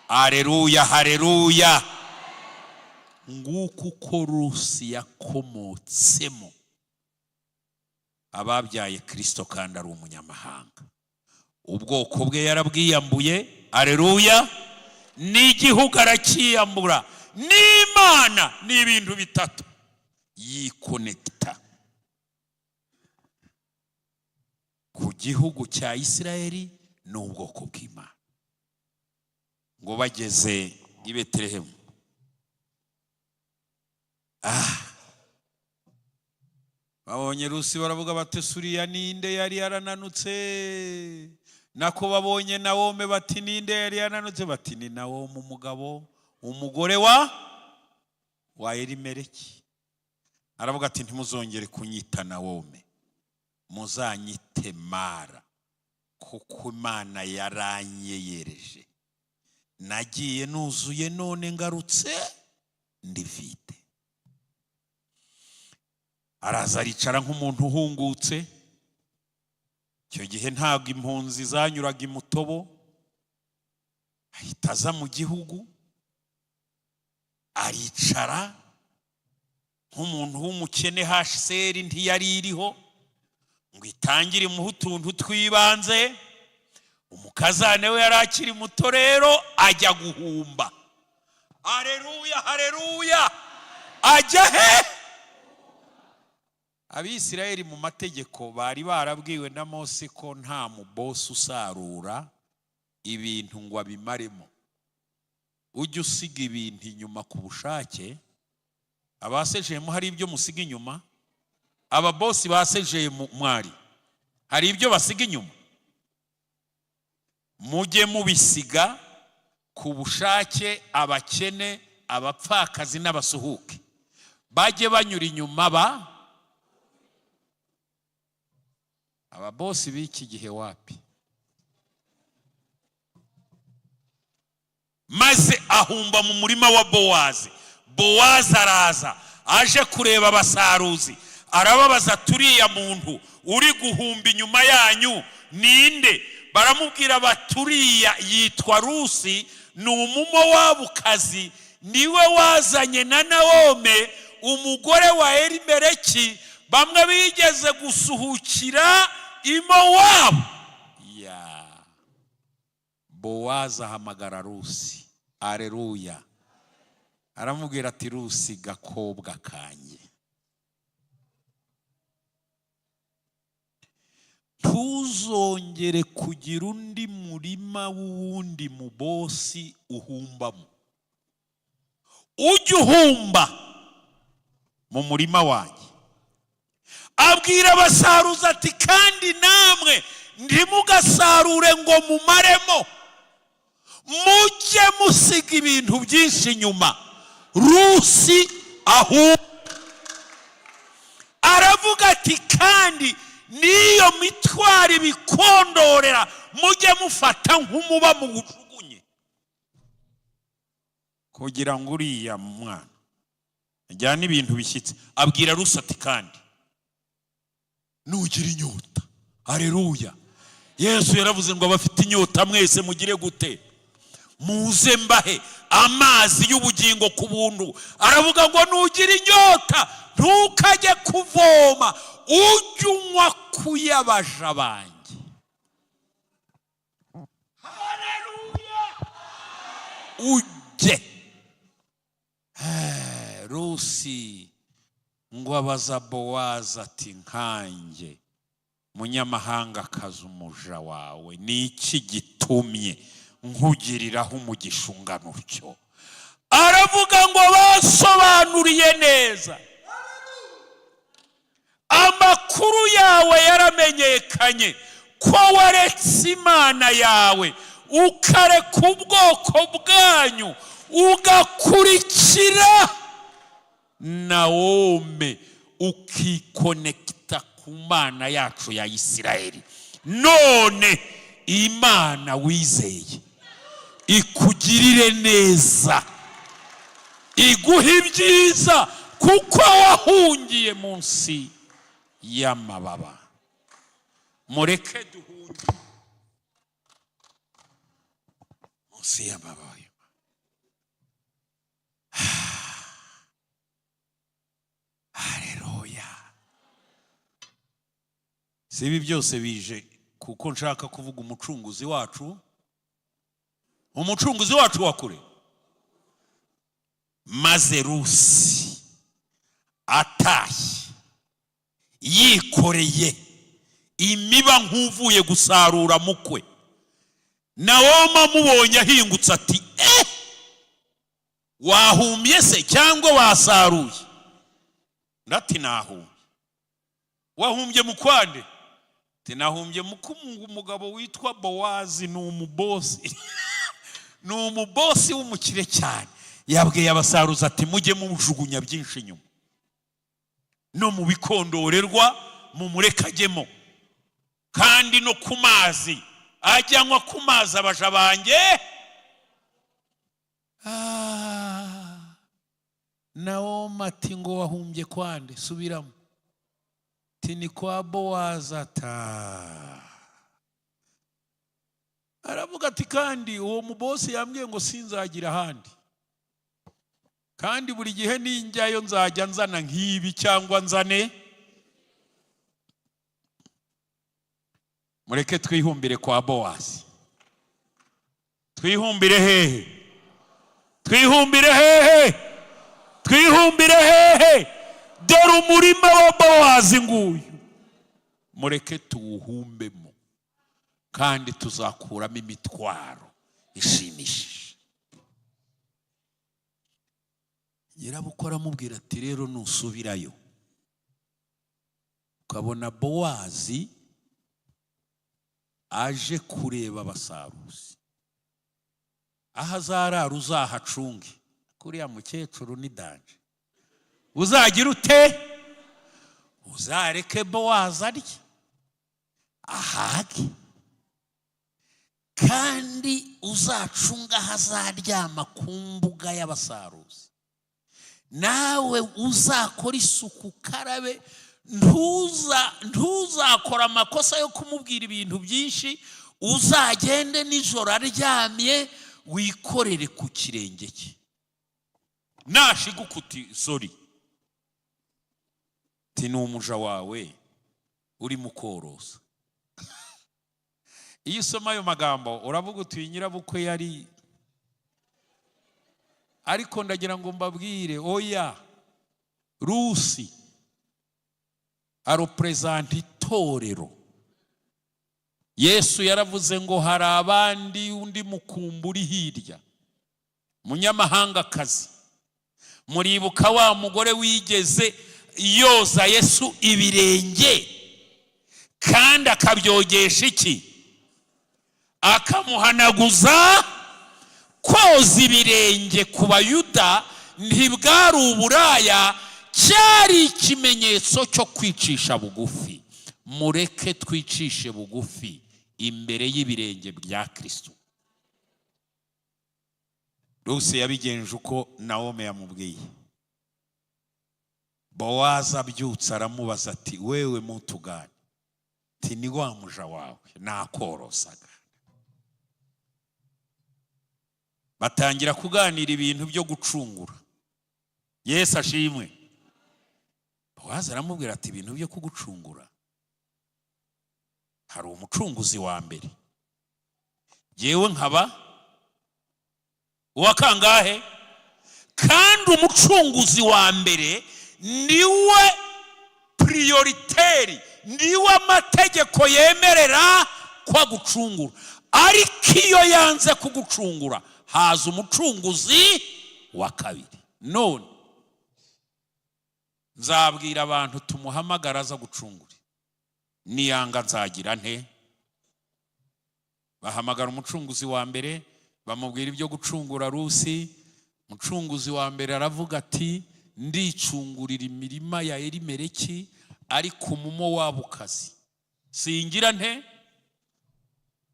hareruya, hareruya! Nguko uko Rusi yakomotsemo ababyaye Kirisito, kandi ari umunyamahanga. Ubwoko bwe yarabwiyambuye, areruya, n'igihugu aracyiyambura, n'Imana. Ni ibintu bitatu yikonekita ku gihugu cya Isirayeli n'ubwoko bw'Imana. Ngo bageze i Betelehemu, babonye Rusi baravuga bati: "Suriya ninde yari yarananutse?" Nako babonye Nawome bati: "Ninde yari yarananutse?" Bati: "Ni Nawome, umugabo, umugore wa Elimeleki." Aravuga ati: "Ntimuzongere kunyita Nawome, muzanyite Mara, kuko Imana yaranyeyereje. Nagiye nuzuye, none ngarutse ndivide." Araza aricara nk'umuntu uhungutse. Icyo gihe ntabwo impunzi zanyuraga imutobo. Ahita aza mu gihugu, aricara nk'umuntu w'umukene. HCR ntiyari iriho ngo itangire imuhe utuntu tw'ibanze. Umukazane we yari akiri muto rero, ajya guhumba. Hareruya, hareruya! Ajya he? Abisirayeli mu mategeko bari barabwiwe na Mose ko nta mubosi usarura ibintu ngo abimaremo, ujye usiga ibintu inyuma ku bushake. Abasejemu, hari ibyo musiga inyuma? Ababosi ba sejemu mwari, hari ibyo basiga inyuma? Mujye mubisiga ku bushake, abakene, abapfakazi n'abasuhuke bajye banyura inyuma. Ba ababosi b'iki gihe wapi. Maze ahumba mu murima wa Bowazi. Bowazi araza Aje kureba abasaruzi, arababaza: "Turiya muntu uri guhumba inyuma yanyu ninde?" Baramubwira baturiya yitwa Rusi, ni Umumowabukazi, niwe wazanye na Nawome umugore wa Elimeleki, bamwe bigeze gusuhukira i Mowabu. Ya Bowazi ahamagara Rusi, areruya, aramubwira ati: "Rusi gakobwa kanjye, ntuzongere kugira undi murima w'uwundi mubosi uhumbamo, ujye uhumba mu murima wanjye." Abwira abasaruzi ati: "Kandi namwe ntimugasarure ngo mumaremo, mujye musiga ibintu byinshi inyuma, Rusi ahu." Aravuga ati: "Kandi n'iyo mitwaro ibikondorera mujye mufata nk'umuba muwujugunye, kugira ngo uriya mwana ajyane ibintu bishyitse." Abwira Rusi ati: "Kandi nugira inyota," areruya, Yesu yaravuze ngo: "Abafite inyota mwese mugire gute? Muze mbahe amazi y'ubugingo ku buntu." Aravuga ngo: "Nugira inyota ntukajye kuvoma, ujye unywa kuyabaja banjye." Haleluya! Ujye. Rusi ngo abaza Bowazi ati: "Nkanjye munyamahangakazi, umuja wawe, ni iki gitumye nkugiriraho umugisha ungana utyo?" Aravuga ngo: "Basobanuriye neza, amakuru yawe yaramenyekanye, ko waretse Imana yawe, ukareka ubwoko bwanyu, ugakurikira Nawome, ukikonekita ku Mana yacu ya Isirayeli. None Imana wizeye ikugirire neza, iguha ibyiza, kuko wahungiye munsi y'amababa." Mureke duhungire munsi y'amababa. Hareruya! Si ibi byose bije kuko nshaka kuvuga umucunguzi wacu, umucunguzi wacu wa kure. Maze Rusi atashye yikoreye imiba nk'uvuye gusarura mukwe, Nawomi amubonye ahingutse ati: "Eh, wahumbye se cyangwa wasaruye?" Ndati: "Nahumbye." "Wahumbye mu kwande?" Ati: "Nahumbye mu umugabo witwa Bowazi, ni umubosi, ni umubosi w'umukire cyane. Yabwiye abasaruzi ati: 'Mujye mujugunya byinshi inyuma, no mu bikondorerwa mumurekajyemo, kandi no ku mazi ajyanywa ku mazi abaja banjye.'" Nawomi ati: "Ngo wahumbye kwande? Subiramo." Ati: "Ni kwa Bowazi." Ata aravuga ati: "Kandi uwo mubosi yambwiye ngo sinzagira ahandi, kandi buri gihe ninjyayo nzajya nzana nk'ibi cyangwa nzane. Mureke twihumbire kwa Bowazi." Twihumbire hehe? Twihumbire hehe? Twihumbire hehe? Dore umurima wa Bowazi nguyu, mureke tuwuhumbemo, kandi tuzakuramo imitwaro ishimishije. Nyirabukwe aramubwira ati: "Rero nusubirayo ukabona Bowazi aje kureba abasaruzi, aho azarara uzahacunge, kuriya mukecuru ni danger, uzagira ute? Uzareke Bowazi arye ahage, kandi uzacunge aho azaryama ku mbuga y'abasaruzi. Nawe uzakora isuku, ukarabe, ntuzakora amakosa yo kumubwira ibintu byinshi. Uzagende nijoro aryamye, wikorere ku kirenge cye. Nashiguka uti: "Sorry," ti: "Ni umuja wawe urimo korosa." Iyo usoma ayo magambo uravuga uti: "Nyirabukwe yari." Ariko ndagira ngo mbabwire, oya, Rusi arepresenta itorero. Yesu yaravuze ngo hari abandi, undi mukumbi uri hirya, munyamahangakazi. Muribuka wa mugore wigeze yoza Yesu ibirenge, kandi akabyogesha iki? Akamuhanaguza. Koza ibirenge ku Bayuda ntibwari uburaya, cyari ikimenyetso cyo kwicisha bugufi. Mureke twicishe bugufi imbere y'ibirenge bya Kristo. Rusi yabigenje uko Nawome yamubwiye. Bowazi abyutse aramubaza ati: "Wewe mutugane?" Ti: "Ni wa muja wawe nakorosaga." Batangira kuganira ibintu byo gucungura. Yesu ashimwe. Bowazi aramubwira ati: "Ibintu byo kugucungura, hari umucunguzi wa mbere, yewe nkaba uwa kangahe? Kandi umucunguzi wa mbere niwe prioritaire, niwe amategeko yemerera ko agucungura. Ariko iyo yanze kugucungura, haza umucunguzi wa kabiri. None nzabwira abantu tumuhamagara aza gucungure. Niyanga nzagira nte?" Bahamagara umucunguzi wa mbere, bamubwira ibyo gucungura Rusi. Umucunguzi wa mbere aravuga ati: "Ndicungurira imirima ya Elimeleki, ariko umumo wabo kazi singira nte?"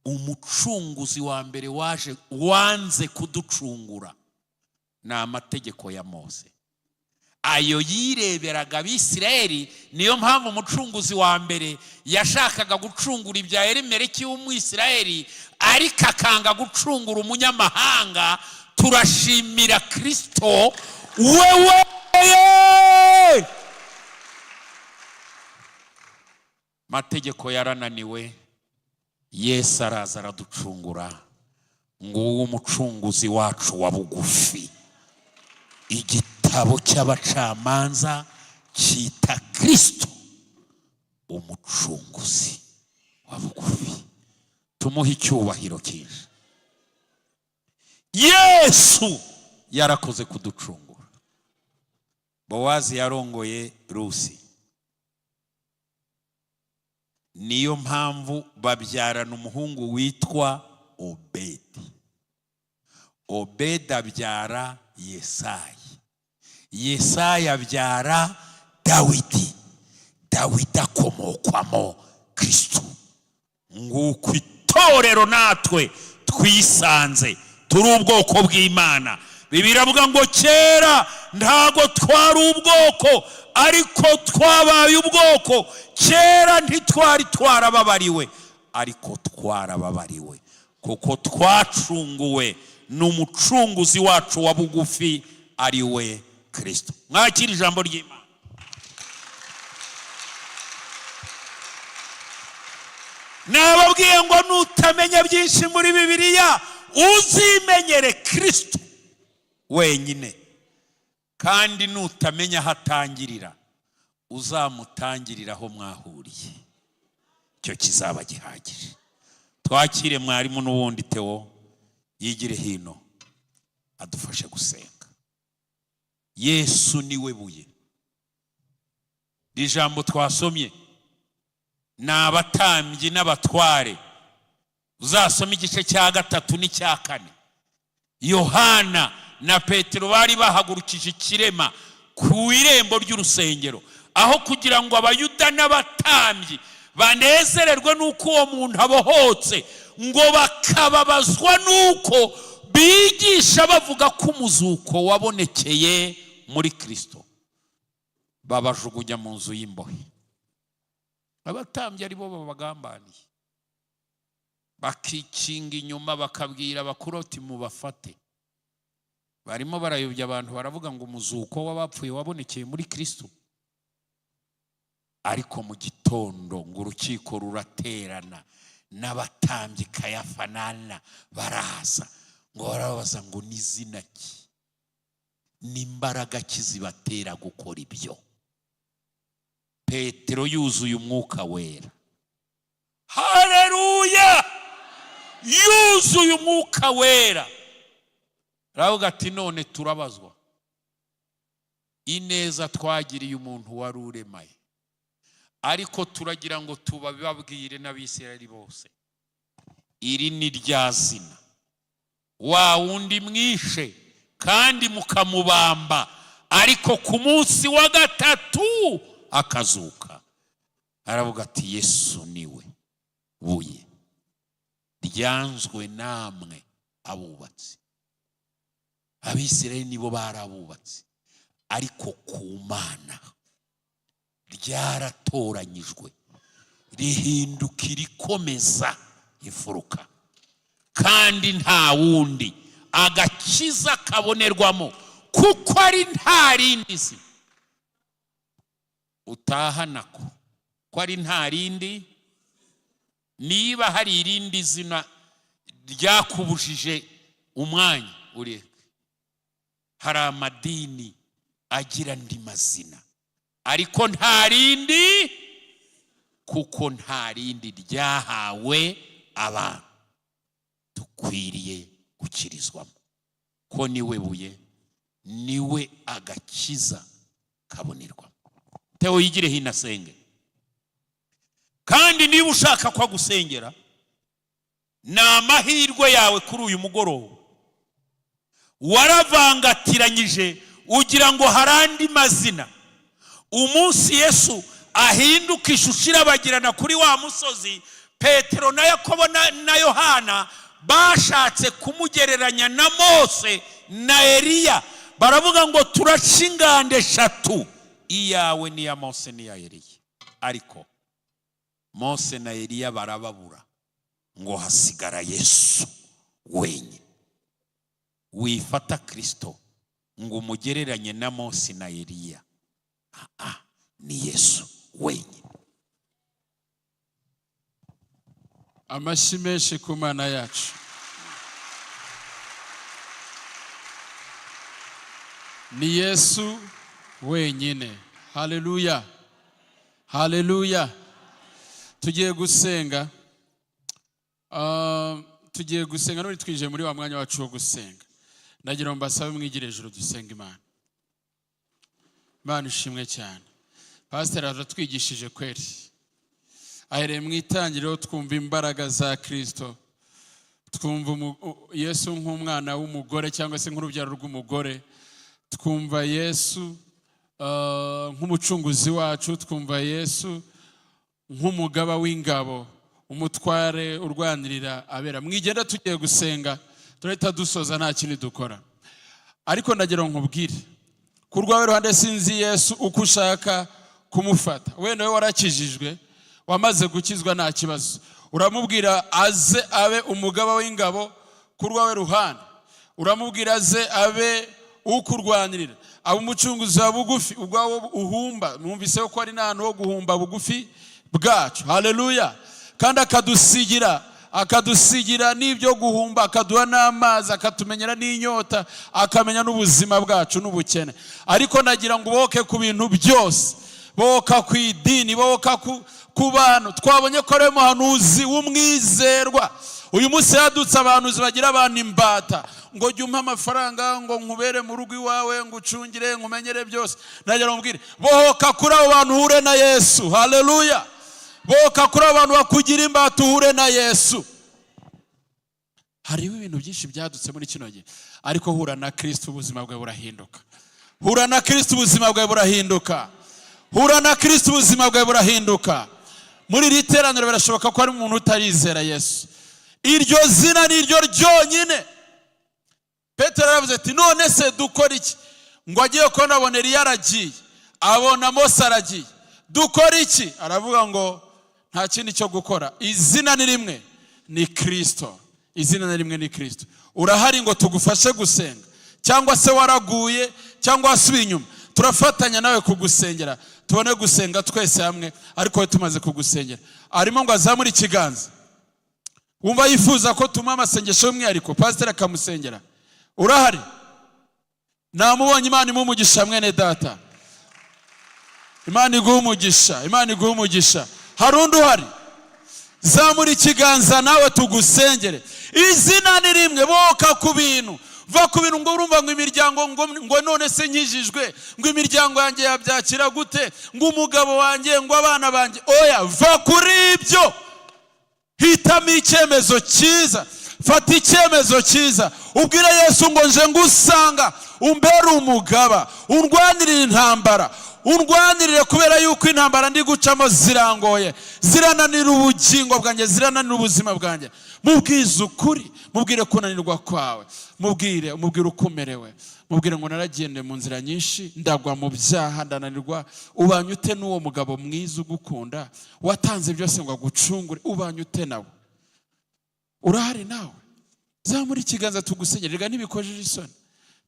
Umucunguzi wa mbere waje wanze kuducungura ni amategeko ya Mose, ayo yireberaga Abisirayeli. Niyo mpamvu umucunguzi wa mbere yashakaga gucungura ibya Elimeleki w'Umwisirayeli, ariko akanga gucungura umunyamahanga. Turashimira Kirisito wewe mategeko yarananiwe, Yesu araza araducungura. Nguwo umucunguzi wacu wa bugufi. Igitabo cy'Abacamanza cyita Kirisito umucunguzi wa bugufi. Tumuhe icyubahiro cyinshi. Yesu yarakoze kuducungura. Bowazi yarongoye Rusi, niyo mpamvu babyarana umuhungu witwa Obedi. Obedi abyara Yesayi, Yesayi abyara Dawidi, Dawidi akomokwamo Kristo. Nguko itorero natwe twisanze turi ubwoko bw'Imana. Bibiliya iravuga ngo kera ntago twari ubwoko, ariko twabaye ubwoko. Kera ntitwari twarababariwe, ariko twarababariwe, kuko twacunguwe n'umucunguzi wacu wa bugufi, ari we Kirisito. Mwakira ijambo ry'Imana. Nababwiye ngo nutamenya byinshi muri Bibiliya, uzimenyere Kirisito wenyine. Kandi nutamenya aho atangirira, uzamutangirira aho mwahuriye, icyo kizaba gihagije. Twakire mwarimu n'ubundi Theo yigire hino adufashe gusenga. Yesu niwe buye. Iri jambo twasomye ni abatambyi n'abatware. Uzasome igice cya 3 n'icya 4. Yohana na Petero bari bahagurukije ikirema ku irembo ry'urusengero, aho kugira ngo Abayuda n'abatambyi banezererwe n'uko uwo muntu abohotse, ngo bakababazwa n'uko bigisha bavuga ko umuzuko wabonekeye muri Kirisito, babajugunya mu nzu y'imbohe. Abatambyi ari bo babagambaniye, bakikinga inyuma, bakabwira abakuru ati: "Mubafate, barimo barayobya abantu, baravuga ngo umuzuko w'abapfuye wabonekeye muri Kirisito." Ariko mu gitondo ngo urukiko ruraterana, n'abatambyi Kayafa n'Ana baraza, ngo barababaza ngo: "N'izina ki, n'imbaraga ki zibatera gukora ibyo?" Petero yuzuye Umwuka Wera, hareruya, yuzuye Umwuka Wera, aravuga ati: "None turabazwa ineza twagiriye umuntu wari uremaye, ariko turagira ngo tubababwire n'Abisirayeli bose, iri ni rya zina wa wundi mwishe kandi mukamubamba, ariko ku munsi wa gatatu akazuka." Aravuga ati: "Yesu niwe buye ryanzwe namwe abubatsi." Abisirayeli nibo bari abubatsi, ariko ku Mana ryaratoranyijwe, rihinduka irikomeza imfuruka, kandi nta wundi agakiza kabonerwamo, kuko ari nta rindi zina utahana ko ko ari nta rindi. Niba hari irindi zina ryakubujije umwanya, ureke. Hari amadini agira andi mazina, ariko nta rindi, kuko nta rindi ryahawe abantu dukwiriye gukirizwamo, ko niwe buye, niwe agakiza kabonerwamo. Teo, yigire hino asenge. Kandi niba ushaka ko agusengera, ni amahirwe yawe kuri uyu mugoroba. Waravangatiranyije, ugira ngo hari andi mazina. Umunsi Yesu ahinduka ishusho irabagirana kuri wa musozi, Petero na Yakobo na Yohana bashatse kumugereranya na Mose na Eliya, baravuga ngo: "Turaca ingando eshatu, iyawe n'iya Mose n'iya Eliya." Ariko Mose na Eliya barababura, ngo hasigara Yesu wenyine. Wifata Kirisito ngo umugereranye na Mose na Eliya. Ah, ni Yesu wenyine. Amashyi menshi ku Mana yacu. Ni Yesu wenyine. Haleluya, haleluya. Tugiye gusenga. Tugiye gusenga none, twinjiye muri wa mwanya wacu wo gusenga. Ndagira ngo mbasabe mwigire ejuru, dusenga Imana. Imana ishimwe cyane. Pasiteri aratwigishije kweri. Ahereye mu itangiriro, twumva imbaraga za Kirisito, twumva Yesu nk'umwana w'umugore cyangwa se nk'urubyaro rw'umugore, twumva Yesu nk'umucunguzi wacu, twumva Yesu nk'umugaba w'ingabo, umutware urwanirira abera. Mwigenda, tugiye gusenga, turahita dusoza, nta kindi dukora. Ariko ndagira ngo nkubwire, ku rwawe ruhande, sinzi Yesu uko ushaka kumufata. Wenda we warakijijwe, wamaze gukizwa, nta kibazo. Uramubwira aze abe umugaba w'ingabo ku rwawe ruhande, uramubwira aze abe ukurwanirira, abe umucunguzi wa bugufi ubwawo uhumba. Mwumvise ko ari n'ahantu ho guhumba bugufi bwacu. Haleluya. Kandi akadusigira n'ibyo guhumba, akaduha n'amazi, akatumenyera n'inyota, akamenya n'ubuzima bwacu n'ubukene. Ariko nagira ngo ubohoke ku bintu byose, bohoka ku idini, bohoka ku bantu. Twabonye ko ari umuhanuzi w'umwizerwa. Uyu munsi hadutse abahanuzi bagira abantu imbata, ngo jya umpe amafaranga, ngo nkubere mu rugo iwawe, ngo ucungire, nkumenyere byose. Nagira ngo mbwire, bohoka kuri abo bantu, uhure na Yesu. Haleluya. Bohoka kuri abo bantu bakugira imbata, uhure na Yesu. Hariho ibintu byinshi byadutse muri kino gihe, ariko hura na Kirisito, ubuzima bwawe burahinduka. Hura na Kirisito, ubuzima bwawe burahinduka. Hura na Kirisito, ubuzima bwawe burahinduka. Muri iri teraniro birashoboka ko hari umuntu utarizera Yesu. Iryo zina ni ryo ryonyine. Petero yaravuze ati: "None se dukora iki?" Ngo agiye kubona abona Eliya aragiye, abona Mose aragiye. Dukora iki? Aravuga ngo nta kindi cyo gukora, izina ni rimwe, ni Kirisito. Izina ni rimwe, ni Kirisito. Urahari ngo tugufashe gusenga, cyangwa se waraguye cyangwa wasubiye inyuma, turafatanya nawe kugusengera, tubone gusenga twese hamwe. Ariko we tumaze kugusengera, arimo ngo azamure ikiganza, wumva yifuza ko tumuha amasengesho y'umwihariko, pasiteri akamusengera. Urahari? Namubonye. Imana imuha umugisha, mwene data. Imana iguha umugisha, Imana iguha umugisha. Hari undi uhari? Zamura ikiganza nawe tugusengere. Izina ni rimwe. Boka ku bintu, va ku bintu. Ngo urumva ngo imiryango, ngo none se nkijijwe, ngo imiryango yanjye yabyakira gute, ngo umugabo wanjye, ngo abana banjye. Oya, va kuri ibyo. Hitamo icyemezo cyiza, fata icyemezo cyiza, ubwire Yesu ngo nje ngusanga, umbere umugaba, undwanirire intambara, undwanirire, kubera yuko intambara ndi gucamo zirangoye, zirananira ubugingo bwanjye, zirananira ubuzima bwanjye. Mubwize ukuri, mubwire kunanirwa kwawe, mubwire, mubwire uko umerewe, mubwire ngo naragende mu nzira nyinshi, ndagwa mu byaha, ndananirwa. Ubanye ute n'uwo mugabo mwiza ugukunda, watanze byose ngo agucungure? Ubanye ute nawe? Urahari nawe? Zamura ikiganza tugusengere. Rega ntibikojeje isoni,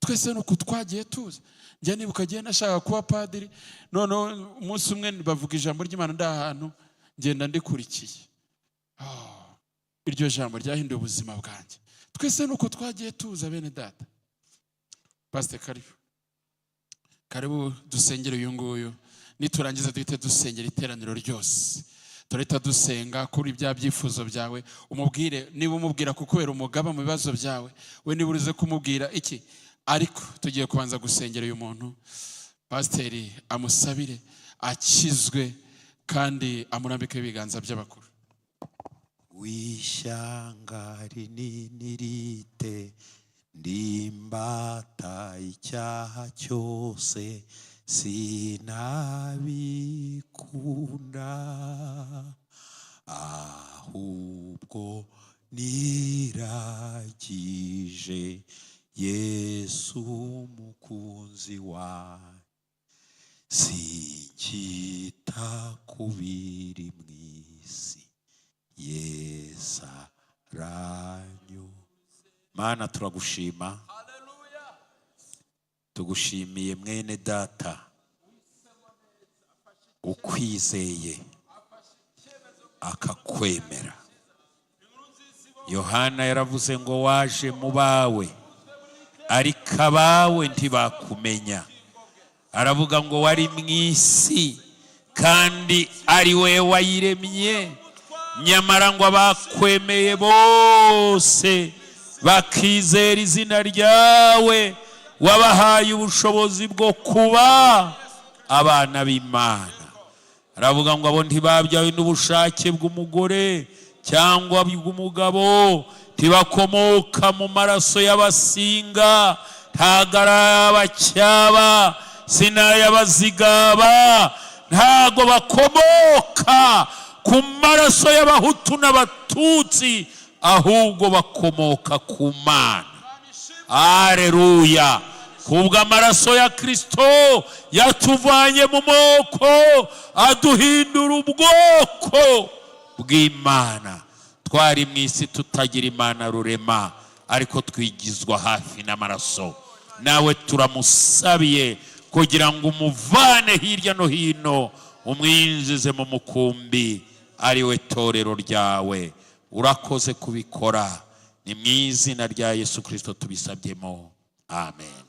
twese ni uku twagiye tuza. Njya nibuka agiye nashaka kuba padiri, noneho umunsi umwe bavuga ijambo ry'Imana, ndi ahantu ngenda ndikurikiye. Oh, iryo jambo ryahinduye ubuzima bwanjye. Twese ni uko twagiye tuza, bene data. Pasite, karibu, karibu dusengere uyu nguyu. Niturangiza duhite dusengera iteraniro ryose. Turahita dusenga kuri bya byifuzo byawe. Umubwire, niba umubwira kukubera umugaba mu bibazo byawe, we niba urize kumubwira iki. Ariko tugiye kubanza gusengera uyu muntu, pasiteri amusabire akizwe kandi amurambike ibiganza by'abakuru. W'ishyanga rinini rite ndimbata icyaha cyose, sinabikunda, ahubwo niragije Yesu umukunzi wanjye. Sinkita ku biri mu isi, Yesu aranyu. Mana, turagushima, tugushimiye mwene data ukwizeye akakwemera. Yohana yaravuze ngo waje mu bawe, ariko abawe ntibakumenya. Aravuga ngo wari mu isi kandi ari we wayiremye, nyamara ngo abakwemeye bose bakizera izina ryawe, wabahaye ubushobozi bwo kuba abana b'Imana. Aravuga ngo abo ntibabyawe n'ubushake bw'umugore cyangwa bw'umugabo, ntibakomoka mu maraso y'Abasinga, ntago ari ay'Abacyaba, si n'ay'Abazigaba, ntago bakomoka ku maraso y'Abahutu n'Abatutsi, ahubwo bakomoka ku Mana. Areruya! Kubw'amaraso ya Kirisito yatuvanye mu moko, aduhindura ubwoko bw'Imana. Twari mu isi tutagira Imana rurema, ariko twigizwa hafi n'amaraso. Nawe turamusabiye kugira ngo umuvane hirya no hino, umwinjize mu mukumbi ari we torero ryawe. Urakoze kubikora. Ni mu izina rya Yesu Kirisito tubisabyemo, amen.